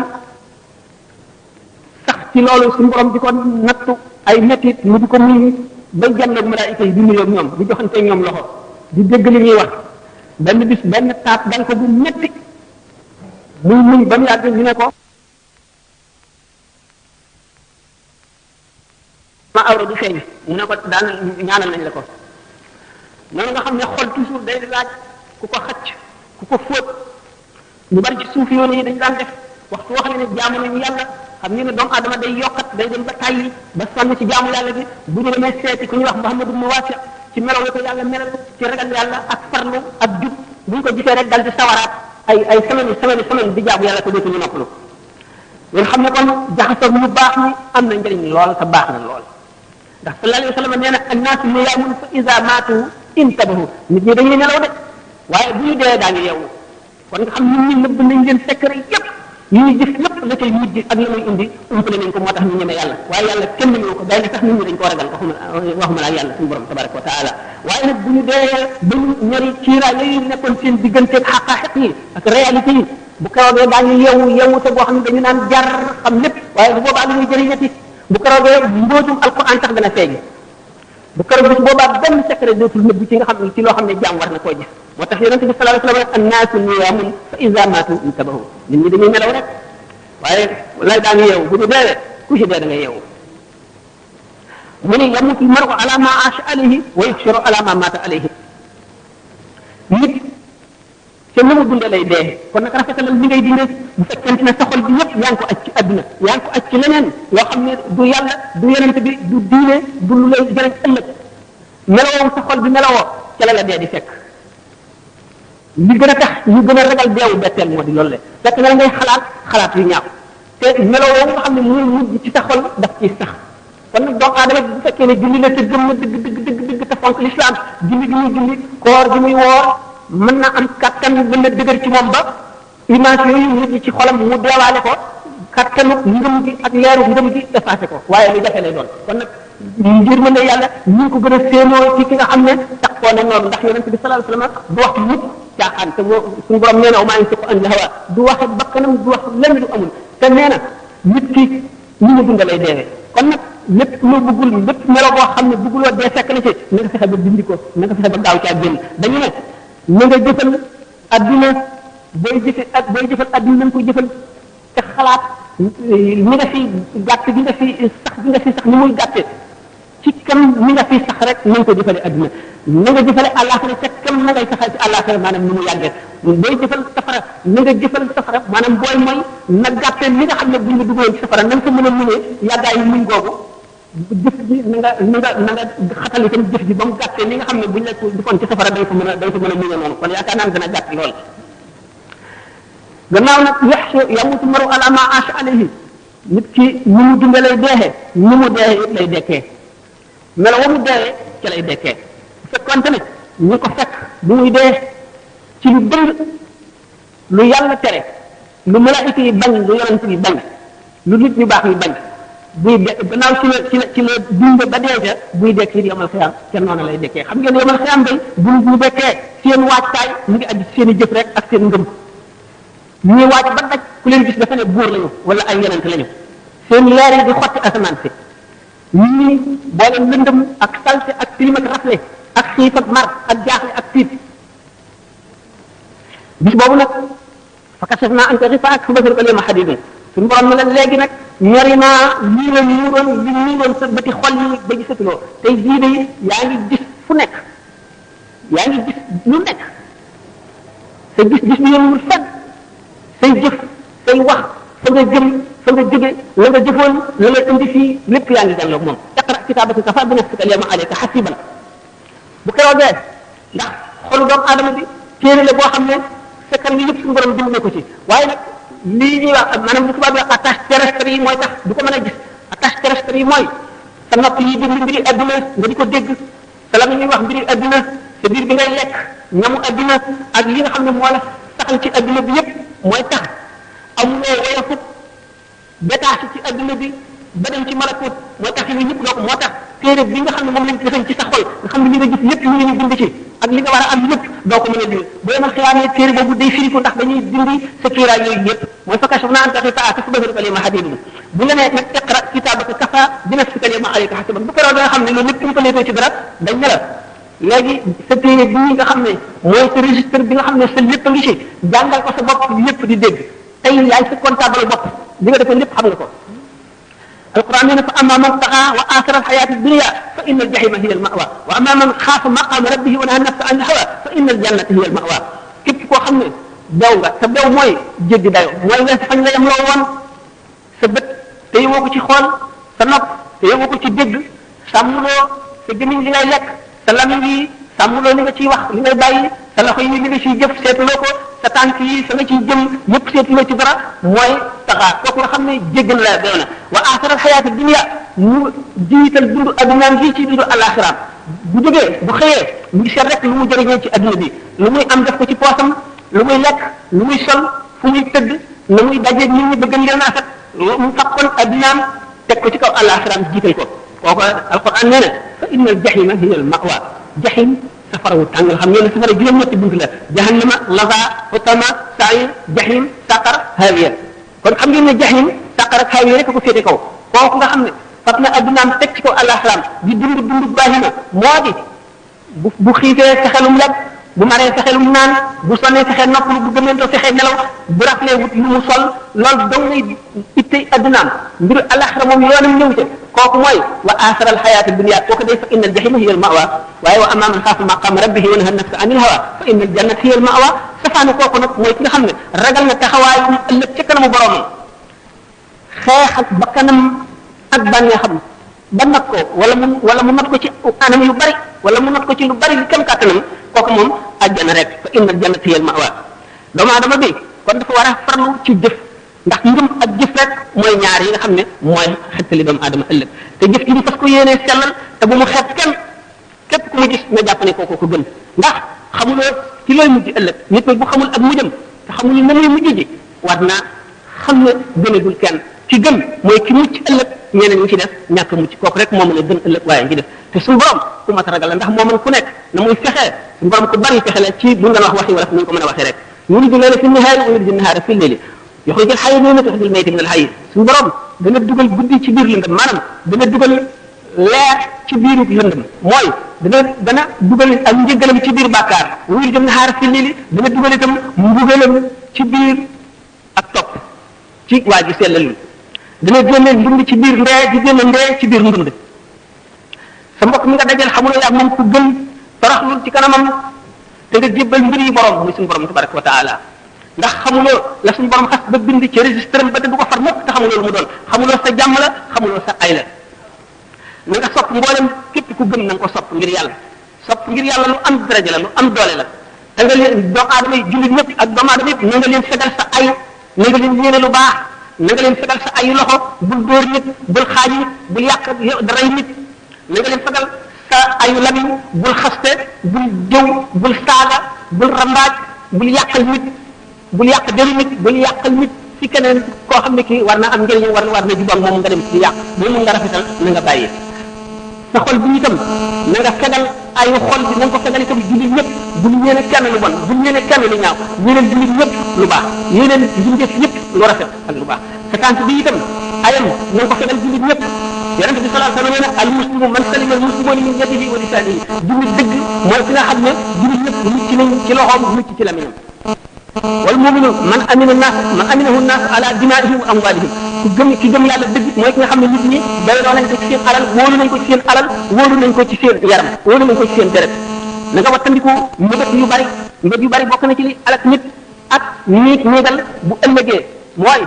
sax ci loolu suñu borom di ko nattu ay mettit mu di ko muñ bay jàlloog malaayika yi di nuyoog ñoom di joxante ñoom loxo di dégg li ñuy wax benn bis benn taat dal ko bu metti muy muñ ba mu yàgg ñu ne ko ma awra du feeñ mu ne ko daan ñaanal nañ la ko noonu nga xam ne xol toujours day laaj ku ko xacc ku ko fóot ñu bari ci suuf yoon yi dañ daan def waxtu wax ne jaamu nañu yàlla xam ngeen ne doomu aadama day yokkat day dem ba tàyyi ba sonn ci jaamu yàlla bi bu ñu demee seeti ku ñuy wax Muhammadu ibn Wasi ci melaw la ko yàlla melal ci ragal yàlla ak farlu ak jub bu ñu ko gisee rek dal di sawaraat ay semaine di jaamu yàlla ko dootuñu noppalu ngeen xam ne kon jaxasoo ñu baax ñi am na njëriñ lool te baax na lool ndax sallallahu alayhi wa sallam nee na annaasu niyaamun fa iza maatu intabahu nit ñi dañuy nelaw de waaye bu ñu dee daañu yeewu kon nga xam nit ñi nëbb nañ leen secret yépp yi ñuy jëf lépp la cay mujj ak la muy indi umpale nañ ko moo tax ñu ñeme yàlla waaye yàlla kenn ñëw ko day ne sax nit ñi dañ ko ragal waxuma la yàlla suñu borom tabaraka wa taala waaye nag bu ñu dee ba ñu ñori ciiraay yooyu nekkoon seen digganteeg xaqaaxiq yi ak réalité yi bu keroogee daañu yeewu te boo xam ne dañu naan jar xam lépp waaye bu boobaa li muy jëriñati bu keroogee mbóotum alquran sax dana feeñ bu keroog bis boobaa benn secret dootul nëbbu ci nga xam ne ci loo xam ne jaam war na koo gis moo tax yonente bi sallallahu alayhi wasallam annaasu niyaamun fa iza maatu intabahu nit ñi dañuy nelaw rek waaye lay daañu yeewu bu ñu deewee ku ci dee da nga yeewu mu ne yamutu l-mar'u ala ma aasha alayhi wa yuhsharu ala ma maata alayhi nit te na mu dundee lay dee kon nag rafetalal li ngay dundee bu fekkente ne sa xol bi yëpp yaa ngi ko aj ci adduna yaa ngi ko aj ci leneen loo xam ne du yàlla du yonent bi du diine du lu lay jëriñ ëllëg melowoo sa xol bi melowoo ca la dee di fekk li gën a tax ñu gën a ragal deewu betteel moo di loolu le fekk na ngay xalaat yu ñaaw te melo woowu nga xam ne muy mujj ci sa xol daf ciy sax kon nag doomu aadama bu fekkee ne julli la te gëm na dëgg te fonk l'islam julli gi muy julli koor gi muy woor mën na am kattan mën na dëgër ci moom ba image yooyu mujj ci xolam mu deewaale ko kattanu ngëm gi ak leeru ngëm gi effacé ko waaye lu jafe lay doon kon nag ngir mën ne yàlla ñu ngi ko gën a séenoo ci ki nga xam ne taxoo na noonu ndax yonente bi sallallahu alayhi wasallam du wax mukk caaxaan te suñu borom nee na maa yantiqu anil hawa du wax bakkanam du wax lenn lu amul te nee na nit ki ni mu dund lay deewee kon nag lépp loo bëggul lépp melo boo xam ne bëgguloo dee fekk na ci na nga fexe ba dindi ko na nga fexe ba gaaw caa génn dañu ne na nga jëfal adduna booy jëfal adduna na nga ko jëfal te xalaat ni nga fi gàtt gi nga fi sax ni muy gàtte ci kam ni nga fi sax rek na nga ko jëfale adduna na nga jëfale àllaaxira te kam na ngay saxal ci àllaaxira maanaam ni mu yàggee booy jëfal safara na nga jëfal safara maanaam booy mooy na gàtte li nga xam ne buñ la duggoon ci safara na nga ko mën a muñee yàggaayu muñ googu jëf ji na nga xatal itam jëf ji ba mu gàttee ni nga xam ne buñ la defoon ci safara da nga ko mën a muñee noonu kon yaakaar naa dana gàtt lool gannaaw nag yamutu maru ala ma asha alayhi nit ki ni mu dundee lay deexee ni mu deexee it lay dekkee melo wa mu deexee ci lay dekkee bu fekkonte ne ñu ko fekk bu muy dee ci lu dëng lu yàlla tere lu malaayika yi bañ lu yonent yi bañ lu nit ñu baax yi bañ buy de gannaaw ci la dund ba dee ca buy dekk it yomal xiyaam ca noonu lay dekkee xam ngeen yomal xiyaam day bu ñu dekkee seen waajtaay mu ngi aju seen i jëf rek ak seen ngëm ñuy waaj ba daj ku leen gis dafa ne buur lañu wala ay yonent lañu seen leer yi di xotti asamaan si ñii boole lëndëm ak salte ak tilim ak rafle ak xiif ak mar ak jaaxle ak tiit bis boobu nag fa kashafnaa anka ghitaa'aka fa basaruka al-yawma hadiidun suñu borom ne la léegi nag ñori naa lii la muuroon li muuroon sa bëti xol yi ba gisatuloo tey jii de yaa ngi gis fu nekk yaa ngi gis lu nekk sa gis-gis bi yemul fenn say jëf say wax fa nga jëm fa nga jóge la nga jëfoon la la indi fii lépp yaa ngi jànloog moom iqra kitaabaka kafaa bi nafsika al-yawma alayka hasiiban bu keroogee ndax xolu doomu aadama bi téere la boo xam ne fekkal ni yëpp suñu borom bind na ko ci waaye nag lii ñuy wax maanaam li tubaab di wax attache terrestre yi mooy tax du ko mën a gis attache terrestre yi mooy sa nopp yi déglu mbiri adduna nga di ko dégg sa la ñuy wax mbiri adduna sa biir bi ngay lekk ñamu adduna ak li nga xam ne moo la saxal ci adduna bi yëpp mooy tax amuloo woyofut détaché ci adduna bi ba dem ci malakut mooy tax yi ñëpp doo ko moo tax téere bi nga xam ne moom lañ defañ ci sa xol nga xam ne li nga gis lépp ñu ngi ñu bind ci ak li nga war a am lépp doo ko mën a dindi bu yemal xiyaamee téere boobu day firi ko ndax dañuy dindi sa kiiraay yooyu yëpp mooy fa kashafnaa anka ghitaa'aka fa basaruka al-yawma hadiidun bu la nee nag iqra kitaabaka kafaa bi nafsika al-yawma alayka hasiiban bu keroog da nga xam ne loolu lépp ñu ko leetoo ci dara dañ ne la léegi sa téere bii nga xam ne mooy sa registre bi nga xam ne sa lépp a ngi ci jàngal ko sa bopp lépp di dégg tey yaay sa comptable bopp li nga defee lépp xam nga ko القرآن يقول فأما من طغى وآثر الحياة الدنيا فإن الجحيم هي المأوى وأما من خاف مقام ربه ونهى النفس عن الهوى فإن الجنة هي المأوى képp koo xam ne daw nga sa daw mooy jéggi dayo mooy wees fañ la yem loo woon sa bët te yowoo ko ci xool sa nopp te yowoo ko ci dégg sàmmuloo sa gémmiñ li ngay lekk sa lamiñ yi sàmmuloo li nga ciy wax li ngay bàyyi sa loxo yi li nga ciy jëf seetuloo ko sa tànk yi sa nga ciy jëm yëpp seetuloo ci dara mooy taxaa kooku nga xam ne jéggal la doy na wa aaxara alxayaati dunia mu jiital dundu addunaam fii ci dundu alaxiraam bu jógee bu xëyee mu ngi seet rek lu mu jëriñoo ci adduna bi lu muy am def ko ci poosam lu muy lekk lu muy sol fu muy tëdd na muy dajeeg nit ñi bëgg leen afet mu fàqoon addunaam teg ko ci kaw alaxiraam jiital ko kooku alquran nee na fa inna aljahima hiya almawa jahim safara wu tàng xam ngeen ne safara juróom-ñetti bunt la jahannama laza hutama sair jahim saqar hawiya kon xam ngeen ne jahim saqar ak hawiya rek ko féete kaw kooku nga xam ne fab na addunaam teg ci kaw alaxiraam di dund baahima moo di bu xiifee fexelum lekk bu maree fexelum naan bu sonnee fexe noppalu bu gëmentoo fexe nelaw bu raflee wut lu mu sol loolu dong ngay ittey addunaam mbiru alaxira moom yoonam ñëw ca kooku mooy wa aaxara alxayaati dunia kooku day fa inna aljahima hiya almawa waaye wa amma man xaafa maqaama rabbihi wa naha nafsa an ilhawa fa inna aljannata hiya almawa safaanu kooku nag mooy ki nga xam ne ragal na taxawaayam ëllëg ca kanamu boromam xeex ak bakkanam ak bànneexam ba not ko wala mu not ko ci anam yu bari wala mu not ko ci lu bari li kem kàttanam kooku moom àjjana rek fa inna aljannata hiya almawa doomu aadama bi kon dafa war a farlu ci jëf ndax ngëm ak jëf rek mooy ñaar yi nga xam ne mooy xettali doomu aadama ëllëg te jëf ji ñu fas ko yéenee sellal te bu mu xeeb kenn képp ku mu gis nga jàpp ne kooku ko gën ndax xamuloo ci looy mujj ëllëg nit nag bu xamul ak mujjam te xamul na muy mujj ji war naa xam ne gënagul kenn ci gën mooy ki mucc ëllëg ñeneen ñi ci def ñàkk mucc kooku rek moo mën a gën ëllëg waaye ngi def te suñu borom ku mat a ragal la ndax moo mën ku nekk na muy fexee suñu borom ku bari fexe la ci bu nga wax waxi wala ni ñu ko mën a waxee rek yuliju layla fi nahaari wa yuliju nahaara fi layli yuxriju al-hayya min al-mayyiti wa yuxriju al-mayyita min al-hayyi suñu borom dana dugal guddi ci biir lëndëm maanaam dana dugal leer ci biiru lëndëm mooy dana dugal ak njëgalam ci biir bàkkaar wa yuliju nahaara fi layli dana dugal itam mbugalam ci biir ak topp ci waa ji sellalul dana génne ndund ci biir ndee di génne ndee ci biir ndund sa mbokk mi nga dajal xamuloo yaa moom ku gën toroxlul ci kanamam te nga jébbal mbir yi borom muy suñu borom tabaraka wa taala ndax xamuloo la suñu borom xas ba bind ci registre ba te du ko far mukk te xamuloo lu mu doon xamuloo sa jàmm la xamuloo sa ay la na nga sopp mboolem képp ku gëm na nga ko sopp ngir yàlla sopp ngir yàlla lu am daraja la lu am doole la te nga leen doomu aadama yi jullit ñëpp ak doomu aadama yëpp na nga leen fegal sa ay na nga leen yéene lu baax na nga leen fegal sa ayu loxo bul dóor nit bul xaaj nit bul yàq rey nit na nga leen fegal sa ayu lamiñ bul xaste bul jëw bul saaga bul rambaaj bul yàqal nit bul yàq deru nit bul yàqal nit ci keneen koo xam ne kii war na am njëriñ war na jubal moom nga dem ci yàq moom nga rafetal na nga bàyyi sa xol bi itam na nga fegal ayu xol bi na nga ko fegal itam jullit ñëpp bul ñeene kenn lu bon bul ñeene kenn lu ñaaw ñeneen jullit ñëpp lu baax yeneen jullit ñëpp lu rafet ak lu baax sa tànk bi itam ayam na nga ko fegal jullit ñëpp yonente bi sallallahu alayhi wa sallam al muslimu man salima al muslimuna min yadihi wa lisanihi jullit dëgg mooy ki nga xam ne jullit ñëpp mucc nañ ci loxoom mucc ci laminam wal mu'minu man aminahu an-nas ala dimaa'ihim wa amwalihim ki gëm yàlla dëgg mooy ki nga xam ne nit ñi doyloo nañ ko ci seen alal wóolu nañ ko ci seen alal wóolu nañ ko ci seen yaram wóolu nañ ko ci seen deret na nga wattandiku mbëbët yu bari bokk na ci li alak nit ak niigal bu ëllëgee mooy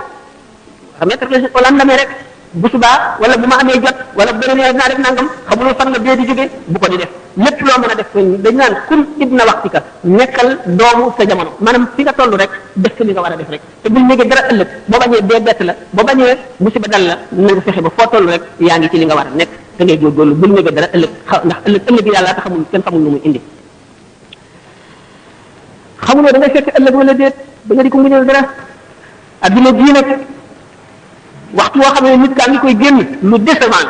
remettre les au lendemain rek bu subaa wala bu ma amee jot wala bu beneen naa def nangam xamuloo fan la dee di jóge bu ko di def lépp loo mën a def dañ naan kun ibna waxtika nekkal doomu sa jamono maanaam fi nga toll rek def li nga war a def rek te bul néegee dara ëllëg boo bañee dee bett la boo bañee musiba dal la na nga fexe ba foo toll rek yaa ngi ci li nga war a nekk da ngay góorgóorlu bul néegee dara ëllëg ndax ëllëg yàlla te xamul kenn xamul lu muy indi xamuloo da ngay fekk ëllëg wala déet ba nga di ko muñal dara adduna bii nag waxtu woo xam ne nit kaa ngi koy génn lu décevant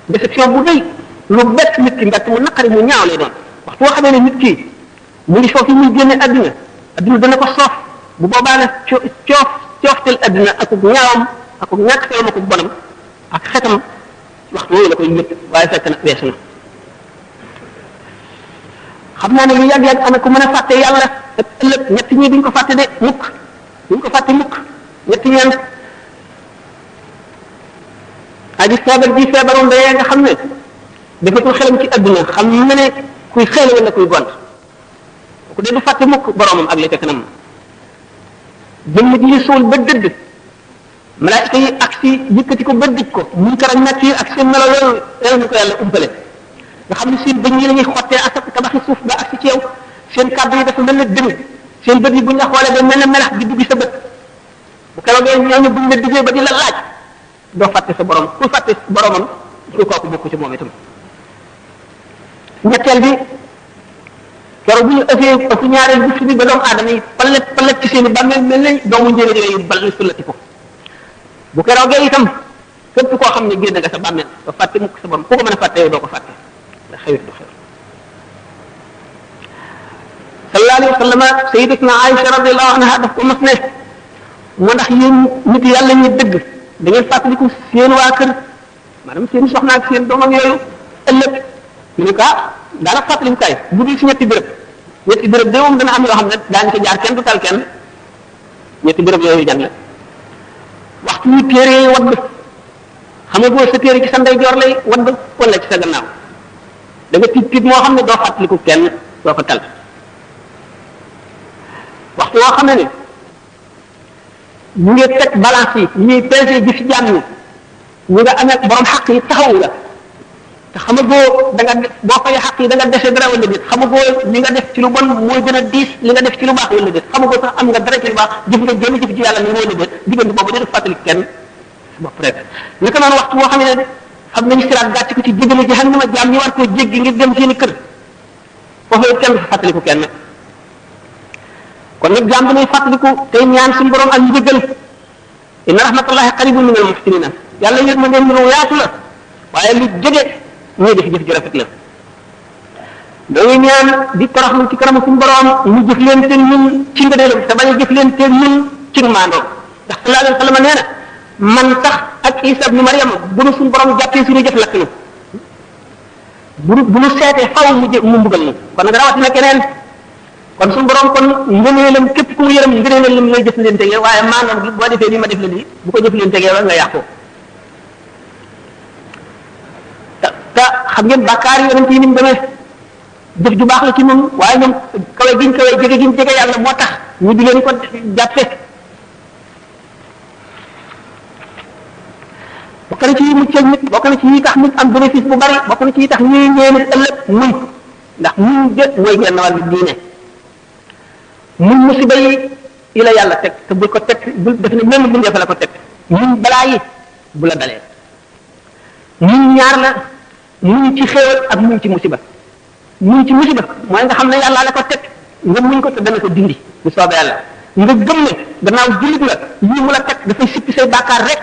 déception bu rëy lu bett nit ki mbett mu naqari mu ñaaw lay doon waxtu woo xam ne nit ki mu ngi foofu muy génne adduna dana ko soof bu boobaa nag cooftel adduna ak ñaawam ak ñàkk solo ak bonam ak xetam waxtu woowu la koy yëpp waaye fekk na weesu na xam naa ne lu yàgg-yàgg ana ko mën a fàtte yàlla ak ëllëg ñett ñi duñ ko fàtte de mukk duñ ko fàtte mukk ñett ñeen aji feebar ji feebaroon dayee nga xam ne dafatul xelam ci adduna xam na ne kuy xeele wala kuy gont ku de du fàtte mukk boromam ak li ca kanam jëmm ji ñu suul ba dëdd malaayika yi ak si yëkkati ko ba dij ko munkar ak nakiir ak seen melo yooyu yàlla ñu ko yàlla umpale nga xam ne seen bëñ yi la ñuy xottee ak tabaxi suuf ba ak si ci yow seen kàddu yi dafa mel ne dëng seen bët yi buñ la xoolee day mel ne melax di dugg sa bët bu keroogee ñooñu buñ la diggee ba di la laaj doo fàtte sa borom ku fàtte boromam ku kooku bokku ci moom itam ñetteel bi keroog bu ñu ëpp ñaareel bu fi ba doomu aadama yi palet ci seen i bàmmeel mel ne doomu njëriñ yu bal sullati ko bu keroogee itam képp koo xam ne génn nga sa bàmmeel doo fàtte mukk sa borom ku ko mën a fàtte yow doo ko fàtte ndax xewit du xew sallallahu alayhi wa sallam sayyidatuna Aïcha radiyallahu anha daf ko mas ne moo ndax yéen nit yàlla ñu dëgg da ngeen fàttaliku seen waa kër maanaam seen soxna ak seen doom ak yooyu ëllëg ñu ne ko daanaka fàttaliku kay bu dul si ñetti béréb de moom dana am yoo xam ne daañu ko jaar kenn du tal kenn ñetti béréb yooyu jan la waxtu yu téere wadd xam nga boo sa téere ci sa ndeyjoor lay wadd wala ci sa gannaaw da nga tiit moo xam ne doo fàttaliku kenn doo ko tal waxtu woo xam ne ñu ngi teg balance yi ñuy peser ji fi jàmm ñu nga amee borom xaq yi taxawu la te xamagoo da nga def boo fay xaq yi da nga dese dara wala déet xamagoo li nga def ci lu bon mooy gën a diis li nga def ci lu baax wala déet xamagoo sax am nga dara ci lu baax jëf nga jëm jëf ci yàlla ni wala déet diggante boobu dee def fàttali kenn bopp rek naka noonu waxtu boo xam ne xam nañu siraat gàcc ko ci jégale jahannama jaam ñi war koo jéggi ngir dem seeni kër foofu kenn fàttaliku kenn kon nag jaam bi nay fàttaliku tey ñaan suñu borom ak njëggal inna rahmatullahi qaribun min al muhsinina yàlla yëg ma ngeen lu yaatu la waaye lu jóge ñuy def jëf ju rafet la dañuy ñaan di toroxlu ci kanam suñu borom ñu jëf leen te ñun ci ngëneelam te bañ a jëf leen te ñun ci maandoo ndax sallallahu alayhi wa sallam nee na man tax ak Isa ibn Maryam bu nu suñu borom jàppee suñu jëf lakk ñu bu nu seetee faw mu mbugal ñu kon nag rawatina keneen kon suñu borom kon ngëneelam képp ku mu yërëm ngëneelam lay jëf leen tegee waaye maanaam gi boo defee nii ma def la lii bu ko jëf leen tegee wa nga yàqu te xam ngeen bàkkaar yonent yi ni mu demee jëf ju baax la ci ñun waaye ñoom kawe giñ kawe jege giñ jege yàlla moo tax ñu di leen ko jàppe bokk na ci yi muccal nit bokk na ci yi tax nit am bénéfice bu bari bokk na ci yi tax ñuy ñëwee nit ëllëg muñ ndax muñ jët mooy genn wàllu diine muñ musiba yi la yàlla teg te bul ko teg bul def ne même bindee fa la ko teg muñ balaa yi bu la dalee muñ ñaar la muñ ci xéewal ak muñ ci musiba muñ ci musiba mooy nga xam ne yàlla la ko teg nga muñ ko te dana ko dindi bu soobee yàlla nga gëm ne gannaaw jullit nga lii mu la teg dafay sippi say bàkkaar rek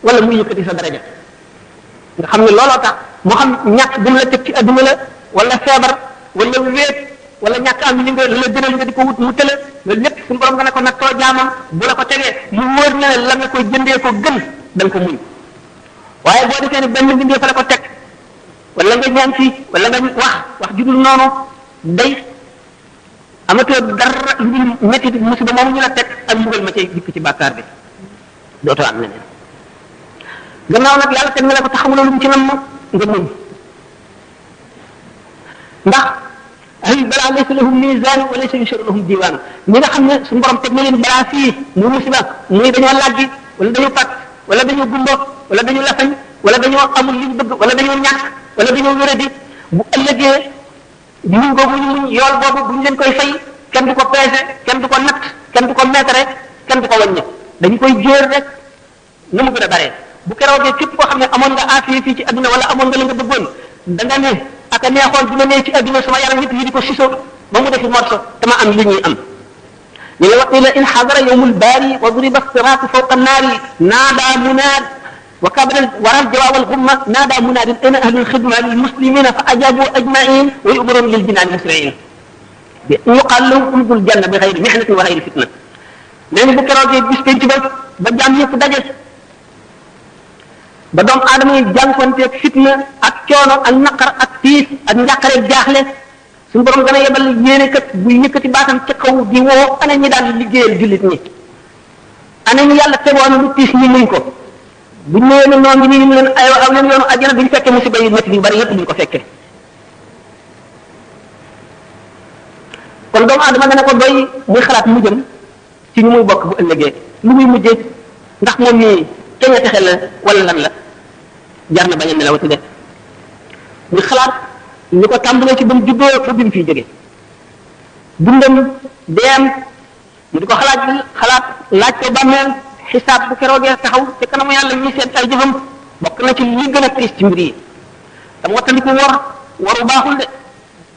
wala muy yëkkati sa daraja nga xam ne looloo tax moo xam ñàkk bu mu la teg ci adduna la wala feebar wala wéet wala ñàkk am li nga la gënal nga di ko wut mu tëla loolu lépp suñu borom nga ne ko nattoo jaamam bu la ko tegee mu wóor ne la nga koy jëndee ko gën da nga ko muñ waaye boo defee ne benn bindee fa la ko teg wala nga ñaan fii wala nga wax judul noonu day amatoo dara lu dul métti musiba moomu ñu la teg ak mbugal ma cay dikk ci bàkkaar bi dootoo am leneen gannaaw nag yàlla teg na la ko taxamuloo lu mu ci nam nga muñ ndax ay balaa laysa lahum mizaan wa laysa yusharu lahum diwaan ñi nga xam ne suñu borom teg na leen balaa fii muy musiba muy dañoo làggi wala dañoo pat wala dañoo gumbo wala dañoo lafañ wala dañoo amul li ñu bëgg wala dañoo ñàkk wala dañoo wéradi bu ëllëgee muñ boobu ñu muñ yool boobu bu ñu leen koy fay kenn du ko peese kenn du ko natt kenn du ko meetare kenn du ko wàññi dañu koy jóor rek na mu gën a bare bu keroogee képp koo xam ne amoon nga affaire fii ci adduna wala amoon nga la nga bëggoon da nga ne ak a neexoon dina ne ci adduna sama yaram yëpp yi di ko siso ba mu defi morso dama am li ñuy am ñu ne waqila in xadara yawmul baari wa duriba siraatu fawqa naari naada munaad wa kabara waral jawaawal xumma naada munaadin ayna ahlul xidma lil muslimina fa ajabu ajmain wa yu'marun lil jinaani musriin bi yuqaal lahum umdul janna bi xayri mihnatin wa xayri fitna nee ni bu keroogee bis penc ba jaam yëpp daje ba doomu aadama yi jànkuwanteeg fitna ak coono ak naqar ak tiis ak njàqareeg jaaxle suñu borom gën a yebal yéene kat buy yëkkati baatam ca kaw di woo ana ñi daan liggéeyal jullit ñi ana ñu yàlla tegoon lu tiis ñi muñ ko buñ ñëwee ne noo ngi nii ñu leen aywa aw leen yoonu àjjana duñ fekke musiba yi métti yu bari yëpp duñ ko fekke kon doomu aadama dana ko doy muy xalaat mujjam ci ñu muy bokk bu ëllëgee lu muy mujjee ndax moom nii kenn a texe la wala lan la jar na bañ a nelawati de ñu xalaat ñu ko tàmbalee ci ba mu juddoo ba bi mu fiy jóge dundam deem mu di ko xalaat laaj ko bàmmeel xisaab bu keroogee taxaw te kanamu yàlla ñuy seet ay jëfam bokk na ci li gën a triste ci mbir yi dama wattandiku waru baaxul de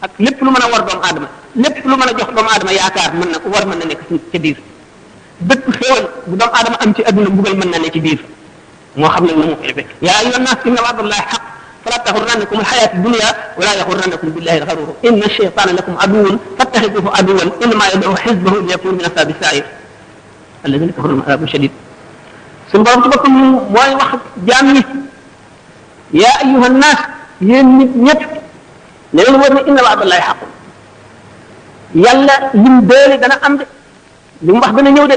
ak lépp lu mën a war doomu aadama lépp lu mën a jox doomu aadama yaakaar mën na nekk ca biir bépp xéewal bu doomu aadama am ci adduna mbugal mën na ne ci biir moo xam nag na mu ko defee yaa ayyuha nnaas inna wa'dallahi haqq fala taxurrannakum alxayaatu dunya wala yaxurrannakum billahi alxaruur inna shaytaana lakum aduwwun fattaxiduhu aduwwan innamaa yad'u xizbahu liyakunu min ashaabi sa'iir alladina kafaru lahum azaabun shadiid suñu borom ci boppam mooy wax jaam ñi yaa ayyuha nnaas yéen nit ñëpp ne leen war ne inna wa'dallahi haqq yàlla lim déele dana am de li mu wax dana ñëw de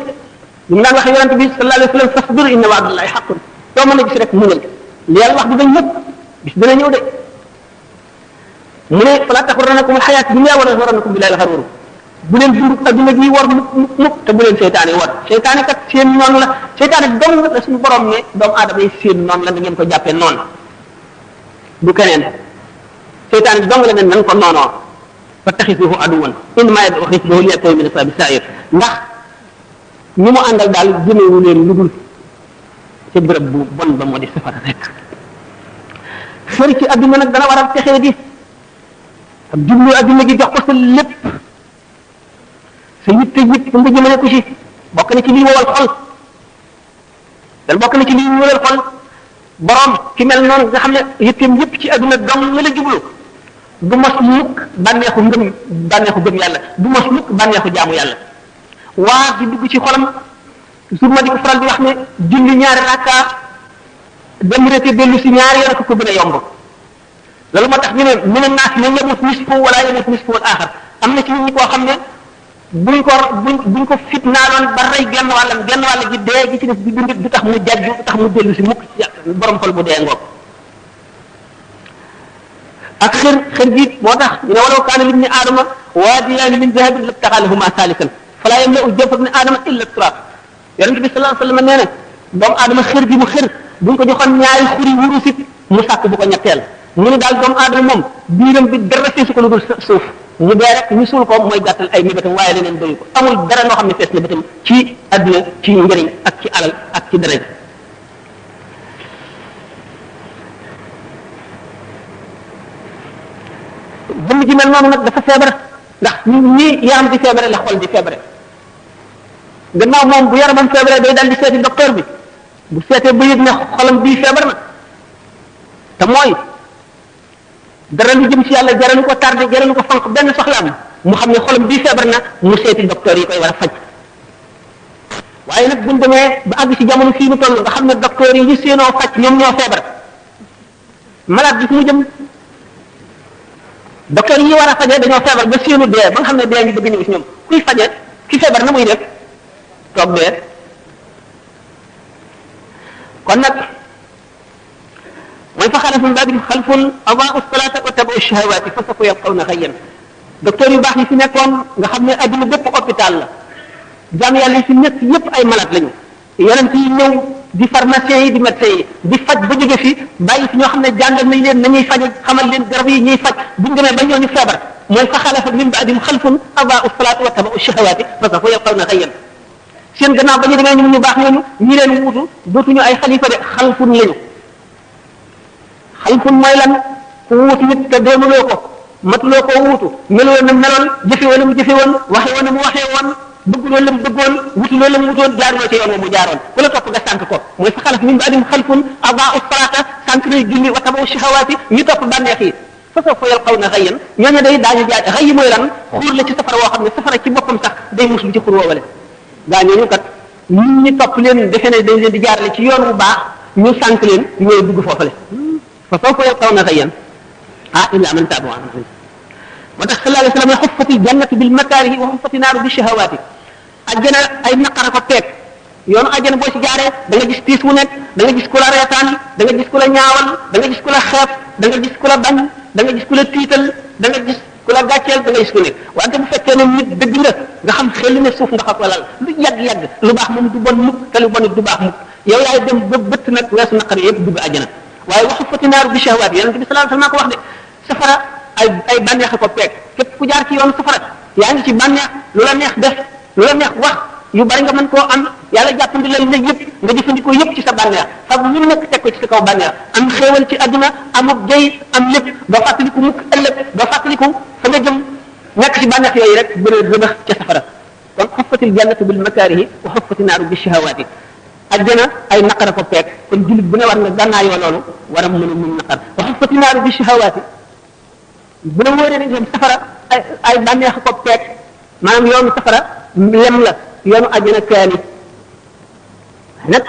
li mu daan waxee yonente bi sallallahu alayhi wa sallam fasbir inna wa'dallahi haqqun doo mën a gis rek muñal li yàlla wax dinañ ñëpp bis dana ñëw de mu ne fala taxurrannakum alxayaatu dunya wala yaxurrannakum billahi alxaruur bu leen dund adduna gi war mukk te bu leen seytaane war seytaane kat seen noonu la seytaane dong la suñu borom ne doomu aadama yi seen noonu la da ngeen ko jàppee noonu du keneen seytaane dong la ne nan ko noonoo fa taxisuhu aduwan innama yad'u xisbahu liyakunu min ashabi sa'ir ndax ñi mu àndal daal jëmewu leen lu dul ca bërëb bu bon ba moo di safara rek xër ci adduna nag dana waral texee di ak jublu adduna gi jox ko sa lépp sa yitte yëpp nga jëmale ko ci bokk na ci lii wowal xol dal bokk na ci lii wowal xol borom ki mel noonu nga xam ne yitteem yëpp ci adduna dong nga la jublu du mos mukk bànneexu gëm yàlla du mos mukk bànneexu jaamu yàlla waa di dugg ci xolam toujours ma di ko faral di wax ne julli ñaari rakka dem rete dellu si ñaari yoon ko gën a yomb loolu moo tax ñu ne mu ne naas ne yemut nisfu wala yemut nisfu wal axar am na ci nit ñi koo xam ne buñ ko fitnaaloon ba rey genn wàll gi dee gi ci def di dund du tax mu jajju du tax mu dellu si mukk ci borom xol bu dee ngoog ak xër gi moo tax ñu ne walaw kaana libni aadama waadiyaani min dahabin labtagaa lahumaa saalikan falaa yamla'u jawfa ibni aadama illa turaab yonente bi sallallahu alayhi wa sallam nee na doomu aadama xër gi mu xër buñ ko joxoon ñaari xuri wurusit mu sàkk bu ko ñetteel mu ne daal doomu aadama moom biiram bi dara feesu ko lu dul suuf ñu dee rek ñu suul ko mooy gàttal ay mébétam waaye leneen doyu ko amul dara noo xam ne fees na bëtam ci adduna ci njëriñ ak ci alal ak ci dara jëmm ji mel noonu nag dafa feebar ndax ñi yaram di feebare la xol di feebare gannaaw moom bu yaramam feebare day dal di seeti docteur bi bu seetee ba yëg ne xolam bii feebar na te mooy dara lu jëm ci yàlla jaralu ko tardé jaralu ko fanq benn soxlaam mu xam ne xolam bii feebar na mu seeti docteur yi koy war a faj waaye nag buñ demee ba àgg ci jamono fii mu toll nga xam ne docteur yi ñu séenoo faj ñoom ñoo feebar malade bi fu mu jëm docteur yi war a fajee dañoo feebar ba séenu dee ba nga xam ne dee ngi bëgg ñëw ci ñoom kuy faje ki feebar na muy def toog dee kon nag mooy fa xalafa min baadihim xalfun adaa'u salaata wa tabaa'u shahawaati fa sawfa yalqawna ghayyan docteur yu baax yi fi nekkoon nga xam ne adduna bépp hôpital la jaam yàlla yi fi nekk yépp ay malade lañu yonent yi ñëw di pharmacien yi di médecin yi di faj ba jóge fi bàyyi fi ñoo xam ne jàngal nañ leen nañuy faj xamal leen garab yi ñuy faj buñ demee ba ñooñu feebar mooy fa xalafa min baadihim xalfun adaa'u salaata wa tabaa'u shahawaati fa sawfa yalqawna ghayyan seen gannaaw ba ñu demee ñu baax ñooñu ñi leen wuutu dootuñu ay xalifa de xalfun lañu xalfun mooy lan ku wuutu nit te doonuloo ko matuloo koo wuutu meloo na meloon jëfe woon na mu jëfe woon waxe woon na mu waxee woon bëgguloo la mu bëggoon wutuloo la mu wutoon jaaruloo ci yoon wa mu jaaroon ku la topp nga sànq ko mooy fa xalaf min ba'dihim xalfun adaa'u salaata sànq nay julli wa tabaa'u shahawaati ñu topp bànneex yi fa sawfa yalqawna ghayyan ñooñu day daañu jaay xëy mooy lan xuur la ci safara woo xam ne safara ci boppam sax day muslu ci xur woowale gaa ñooñu kat nit ñi topp leen defe ne dañ leen di jaarale ci yoon bu baax ñu sànq leen ñooy dugg foofale fa sawfa yalqawna ghayyan illa man taaba wa amila moo tax sallallahu alayhi wa sallam ne xuffati jannatu bil makaarihi wa xuffati naaru bi shahawaati ajjana ay naqara ko peeg yoonu ajjana boo ci jaaree da nga gis tiis wu nekk da nga gis ku la reetaan da nga gis ku la ñaawal da nga gis ku la xeeb da nga gis ku la bañ da nga gis ku la tiital da nga gis ku la gàcceel da nga gis ku nekk wante bu fekkee ne nit dëgg nga xam xel ne suuf nga xam walal lu yàgg-yàgg lu baax moom du bon mukk te lu bon du baax mukk yow yaay dem ba bëtt nag weesu naqar yëpp dugg ajjana waaye wa xuffati naaru bi shahawaat yonent bi sallallahu alayhi wasallam ko wax de safara ay bànneex ko peeg képp ku jaar ci yoonu safara yaa ngi ci bànneex lu la neex def lu la neex wax yu bari nga mën koo am yàlla jàppandi la ne yëpp nga jëfandikoo yëpp ci sa bànneex fab lu nekk teg ko ci sa kaw bànneex am xéewal ci adduna amub jëy am lépp doo fàttaliku mukk ëllëg doo fàttaliku fa nga jëm nekk ci bànneex yooyu rek bëre rëbax ca safara kon xuffatil jannatu bil makaarihi wa xuffati naaru bi shahawaati ajjana ay naqara ko peeg kon jullit bu ne war nga gànnaayoo loolu war a mën a muñ naqar wa xuffati naaru bi shahawaati bu la wóoree ne dem safara ay bànneex ko peeg maanaam yoonu safara lem la yoonu àjjana kaani nag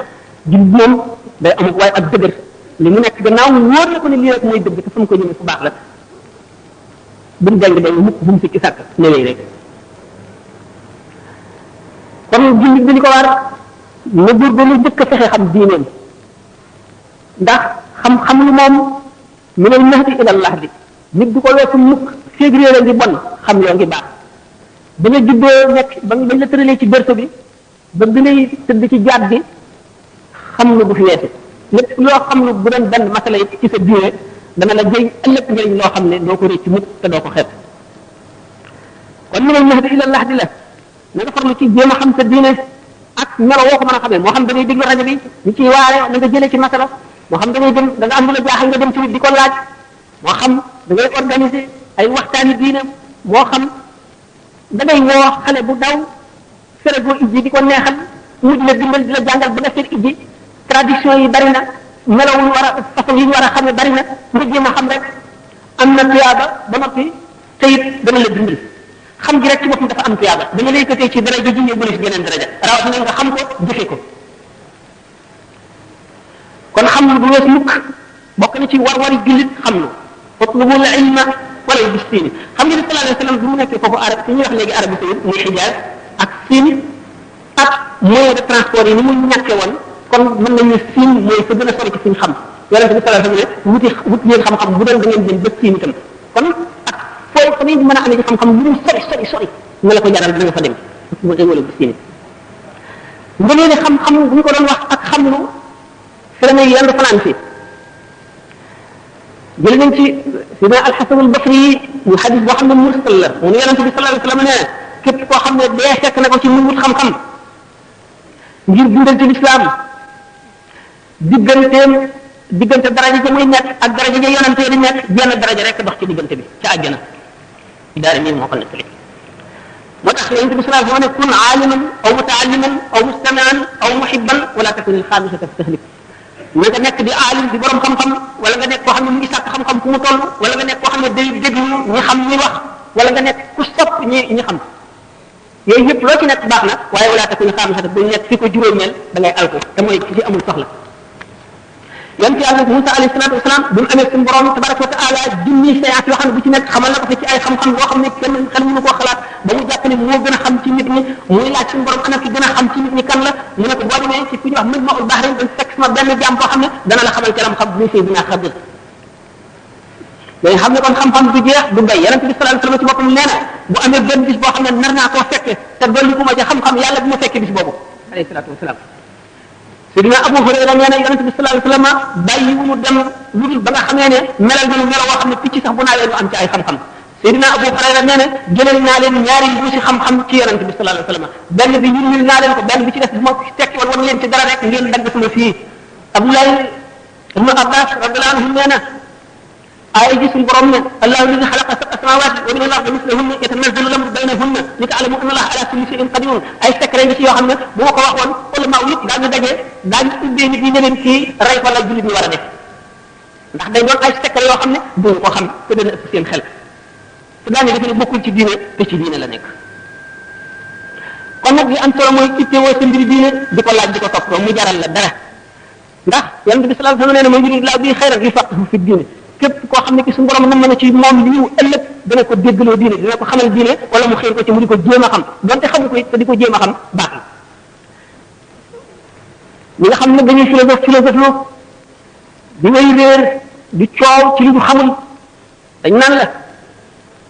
jullit moom day amul waaye ak dëgër li mu nekk gannaaw wóor na ko ne lii rek mooy dëgg te fu mu ko ñëwee fu baax la bu mu jàng day mukk bu mu sikki sàkk newee rek kon jullit bi li ko war na góorgóorlu njëkk a fexe xam diineem ndax xam-xam lu moom minal mahdi ilal lahdi nit du ko weesu mukk féeg réer ngi bon xam yoo ngi baax ba nga juddoo nekk ba bañ la tëralee ci berso bi ba bi ngay tëdd ci jaat bi xam lu bu fi weesu lépp loo xam lu bu doon benn masala yi ci sa diine dana la jëriñ ëllëg njëriñ loo xam ne doo ko récc mukk te doo ko xeeb kon minal mahdi ila lahdi la na nga farlu ci jéem a xam sa diine ak melo woo ko mën a xamee moo xam da ngay déglu rajo bi ñu ciy waare na nga jëlee ci masala moo xam da ngay dem da nga am lu la jaaxal nga dem ci nit di ko laaj moo xam da ngay organiser ay waxtaani diine moo xam da ngay woo xale bu daw fere goo ijji di ko neexal mu di la dimbal di la jàngal ba nga seet ijji tradition yi bari na melaw ñu war a façon yi ñu war a xam ne bari na nga jéem a xam rek am na tuyaaba ba noppi te it dana la dimbali xam gi rek ci boppam dafa am tuyaaba danga lay yëkkatee ci daraja ji yóbbu la ci geneen daraja rawatina nga xam ko jëfe ko kon xam lu bu wees mukk bokk na ci war-wari jullit xam lu utlubul ilma wala bis siin xam nga ni sallallahu alayhi wa sallam bi mu nekkee foofu arab fi ñuy wax léegi Arabie Saoudite muy Hijaz ak Siin ak moyen de transport yi ni mu ñàkke woon kon mën nañu Siin mooy fa gën a sori ci suñu xam yonente bi sallallahu alayhi wa sallam wut ngeen xam-xam bu doon da ngeen jëm ba Siin itam kon ak fooy fa ngeen mën a amee ci xam-xam lu mu sori nga la ko jaral dina nga fa dem wala bis siin nga ne xam-xam bu ñu ko doon wax ak xam lu fi la may yendu fanaan fi jël nañ ci sidna al-Hasan al-Basri mu xadis boo xam ne mursal la mu ne yonente bi sallallahu alayhi wa sallam nee képp koo xam ne dee fekk na ko ci mu wut xam-xam ngir dundal ci lislaam diggante daraja ja muy nekk ak daraja ja yonente di nekk jenn daraja rek dox ci diggante bi ca àjjana daara mii moo ko nettali moo tax yonente bi sallallahu alayhi wa sallam ne kun aaliman aw mutaalliman aw mustamian aw muhibban wala takun al-xaamisata fi tahlik na nga nekk di aalim di borom xam-xam wala nga nekk koo xam ne mu ngi sàkk xam-xam fu mu toll wala nga nekk koo xam ne day déglu ñi xam ñi wax wala nga nekk ku sopp ñi xam yooyu yëpp loo ci nekk baax na waaye wala takun xaamisata bu nekk fi ko juróomeel da ngay alko te mooy ci amul soxla yonent yàlla Musa alayhi salaatu wasalaam bi mu amee suñu borom tabaraka wa taala junni séance yoo xam ne bu ci nekk xamal na ko fi ci ay xam-xam yoo xam ne kenn xel mënu koo xalaat ba mu jàpp ne moo gën a xam ci nit ñi muy laaj suñu borom ana ki gën a xam ci nit ñi kan la mu ne ko boo demee ci ku ñuy wax Majma'ul Bahrayn dañ fekk sama benn jaam boo xam ne dana la xamal ci lam xam muy Seydina Xadir dañ xam ne kon xam-xam du jeex du bay yonent bi sallallahu alayhi wasallam ci boppam nee na bu amee benn bis boo xam ne nar naa koo fekke te dolli ku ma ci xam-xam yàlla bu ma fekke bis boobu alayhi salaatu wasalaam Seydina Abu Hurayra nee na yonente bi sallallahu alayhi wa sallam bàyyi wu mu dem lu dul ba nga xamee ne melal nañu melo woo xam ne picc sax bu naawee lu am ci ay xam-xam Seydina Abu Hurayra nee na jëlal naa leen ñaari mbuusi xam-xam ci yonente bi sallallahu alayhi wa sallam benn bi ñun naa leen ko benn bi ci def bu ma tekki woon wan leen ci dara rek ngeen dagg sama fii Abdoulaye ibnu Abbas radiyallahu anhu nee na aaya ji suñu borom ne allahu alladi xalaqa sab'a samawati wa min al-ardi mislahunna yatanazzalu al-amru baynahunna li ta'lamu anna allaha ala kulli shay'in qadirun ay secret ngi ci yoo xam ne bu ma ko waxoon ulama yëpp daañu daje daañu ubbee nit ñi ne leen kii rey ko la jullit ñi war a def ndax day doon ay secret yoo xam ne duñu ko xam te dana ëpp seen xel te daañu defe ne bokkul ci diine te ci diine la nekk kon nag li am solo mooy ittewoo sa mbiri diine di ko laaj di ko topp mu jaral la dara ndax yonent bi sallallahu alayhi wa sallam nee na man yuridillahu bihi khayran yufaqihu fi diine képp koo xam ne ki suñu borom nam na ci moom li ñu ëllëg dana ko déggaloo diine dina ko xamal diine wala mu xëy ko ci mu di ko jéem a xam donte xamu ko it te di ko jéem a xam baax na ñi nga xam ne dañuy philosophe lu di ngay réer di coow ci li ñu xamul dañ naan la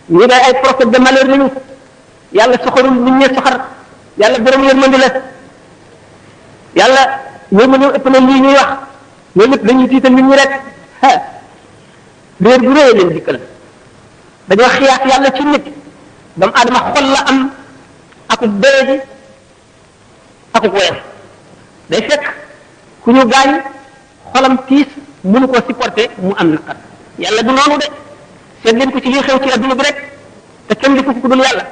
ñu day ay prophète de malheur lañu yàlla soxorul nit ñee soxar yàlla borom yërmande la yàlla yërmande ëpp na lii ñuy wax loolu lépp dañuy tiital nit ñi rek réer bu réy leen dikkal dañoo xiyaas yàlla ci nit doomu aadama xol la am akuk doyadi akuk woyof day fekk ku ñu gaañ xolam tiis mënu koo supporter mu am naqar yàlla du noonu de seet leen ko ci lii xew ci adduna bi rek te kenn di ko ku dul yàlla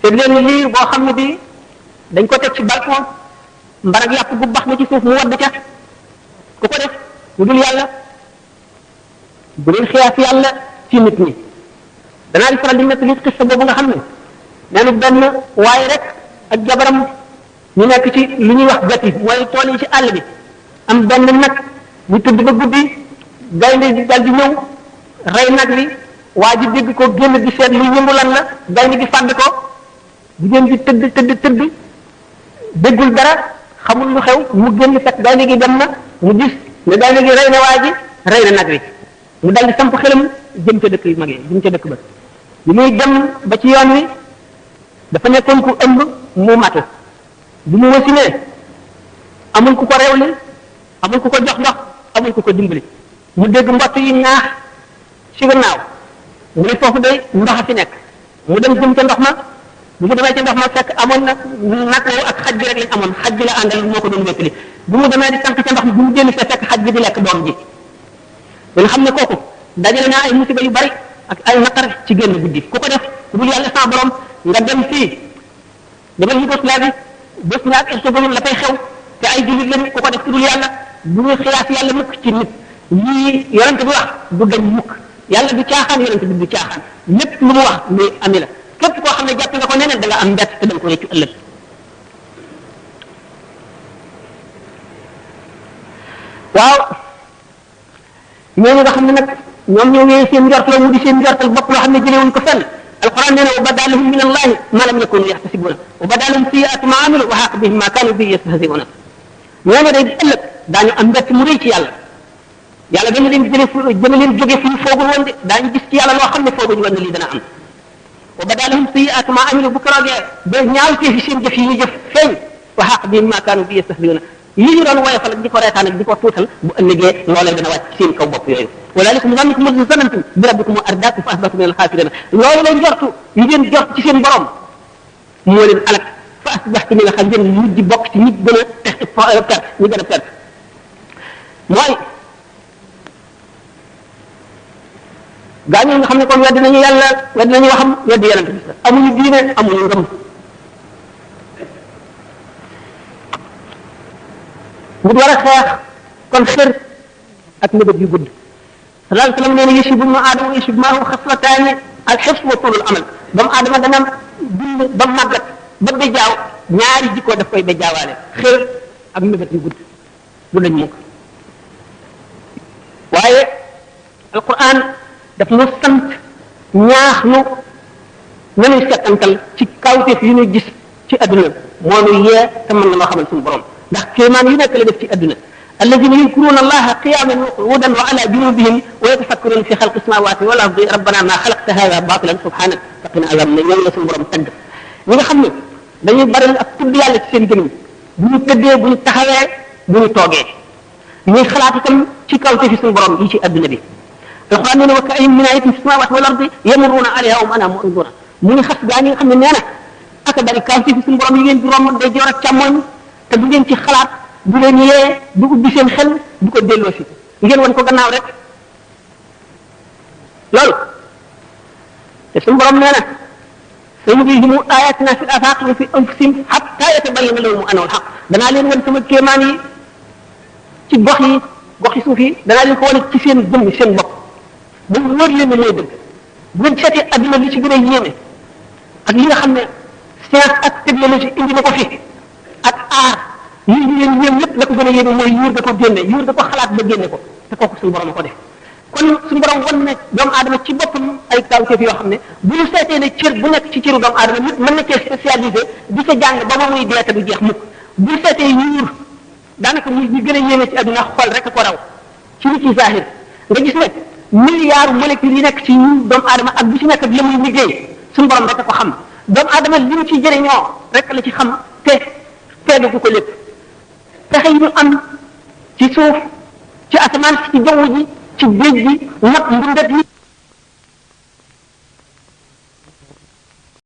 seet leen lii boo xam ne bi dañ ko teg ci balcon mbarag yàpp bu bax na ci suuf mu wadd ca ku ko def ku dul yàlla bu leen xiyaas yàlla ci nit ñi danaa di faral di nekk li xista boobu nga xam ne nee na benn waaye rek ak jabaram ñu nekk ci lu ñuy wax gati mooy tool yi ci àll bi am benn nag ñu tëdd ba guddi gaynde di dal di ñëw rey nag bi waa ji dégg ko génn di seet lu yëngu lan la gaynde gi fàdd ko jigéen di tëdd déggul dara xamul lu xew mu génn fekk gaynde gi dem na mu gis ne gaynde gi rey na waa ji rey na nag bi mu dal di samp xelam jëm ca dëkk yu mag yi jëm ca dëkk ba li muy dem ba ci yoon wi dafa nekkoon ku ëmb mu matu bi mu wasinee amul ku ko rewli amul ku ko jox ndox amul ku ko dimbali mu dégg mbott yi ñaax ci gannaaw mu ne foofu day ndox a fi nekk mu dem jëm ca ndox ma bu mu demee ca ndox ma fekk amoon na nag ak xaj bi rek lañ amoon xaj bi la àndal moo ko doon wéttali bu mu demee di tànk ca ndox mi bu mu génn sa fekk xaj bi di lekk doom ji danga xam ne kooku dajale naa ay musiba yu bari ak ay naqar ci génn guddi ku ko def dul yàlla sa borom nga dem fii demal Yougoslavie Bosnie ak Herzégovine la fay xew te ay jullit lañ ku ko def dul yàlla bu ñu xiyaas yàlla mukk ci nit lii yonente bi wax du dañ mukk yàlla du caaxaan yonente bi du caaxaan lépp lu mu wax muy ami la képp koo xam ne jàpp nga ko neneen da nga am mbett te da nga ko réccu ëllëg waaw ñooñu nga xam ne nag ñoom ñoo wéy seen njort la mu di seen njortal bopp loo xam ne jëlewuñ ko fenn alquran nee na wa bada lahum min allahi ma lam yakunu yaxtasibuna wa bada lahum sayiatu ma amilu wa xaq bihim ma kanu bihi yastahziuna ñooñu day ëllëg daañu am mbett mu rëy ci yàlla yàlla dana leen dana leen jóge fu ñu foogul woon de daañu gis ci yàlla loo xam ne fooguñu woon ne lii dana am wa bada lahum sayiatu ma amilu bu keroogee ba ñaawtee fi seen jëf yi ñu jëf feeñ wa xaq bihim ma kanu bihi yastahziuna li ñu doon woyofal ak di ko reetaan ak di ko tuutal bu ëllëgee loolee dana wàcc seen kaw bopp yooyu walaalikum zannukum alladi zanantum bi rabbikum ardaakum fa asbatum min alxaasirina loolu lay jortu yi ngeen jort ci seen borom moo leen alak fa asbatum min alxaasirina ngeen mujj bokk ci ñi gën a perte ñi gën a perte mooy gaañu nga xam ne kon weddi nañu yàlla weddi nañu waxam weddi yonent bi amuñu diine amuñu ngëm mu war a xeex kon xër ak nëbët yu gudd sallallahu alayhi wa sallam nee na yushibu ibnu aadama yushibu maahu xaslataani alxifs wa tulul amal doomu aadama dana dund ba màggat ba bejjaaw ñaari jikko daf koy bejjaawaale xër ak nëbët yu gudd du lañ mukk waaye alquran daf nu sant ñaax nu nanuy settantal ci kawteef yu ñu gis ci adduna moo nu yee te mën na loo xamal suñu borom ndax kéemaan yu nekk la def ci adduna alladina yadkuruna allaha qiyaman wa qu'udan wa ala junubihim wa yatafakkaruna fi xalqi samawati wal ardi rabbana ma xalaqta hada batilan subhanak faqina azab na ñoom la suñu borom tagg ñi nga xam ne dañuy bari ak tudd yàlla ci seen gémmiñ bu ñu tëddee bu ñu taxawee bu ñu toogee ñuy xalaat itam ci kawte fi suñu borom yi ci adduna bi alquran nee na wa ka'ayyin min ayatin fi samawati wal ardi yamurruna alayha wa hum anha mu'riduna mu ngi xas gaa ñi nga xam ne nee na aka bari kawte fi suñu borom yi ngeen di romb day joor ak càmmoñ te du ngeen ci xalaat du leen yee du ubbi seen xel du ko delloo si ngeen wan ko gannaaw rek loolu te suñu borom nee na sanurihim ayatina fi l-afaqi wa fi anfusihim hatta yatabayyana lahum annahu al-haqq danaa leen wan sama kéemaan yi ci gox yi suuf yi danaa leen ko wane ci seen jëmm seen bopp ba mu wóor leen ne mooy dëgg bu ngeen seetee adduna li ci gën a yéeme ak li nga xam ne science ak technologie indi na ko fi ak aar yi ñu leen yéem yëpp la ko gën a yéeme mooy yuur da ko génne yuur da ko xalaat ba génne ko te kooku suñu borom a ko def kon suñu borom wan ne doomu aadama ci boppam ay kawteef yoo xam ne bu ñu seetee ne cër bu nekk ci cëru doomu aadama nit mën na cee spécialisé di ca jàng ba ba muy dee te du jeex mukk bu ñu seetee yuur daanaka muy ñu gën a yéeme ci adduna xool rek ko raw ci nit ci zahir nga gis ne milliards molécules yi nekk ci yuur doomu aadama ak bu ci nekk la muy liggéey suñu borom rek ko xam doomu aadama li mu ci jëriñoo rek la ci xam te teegagu ko lépp pexe yi ñu am ci suuf ci asamaan ci jaww ji ci géej gi nag mbindat yi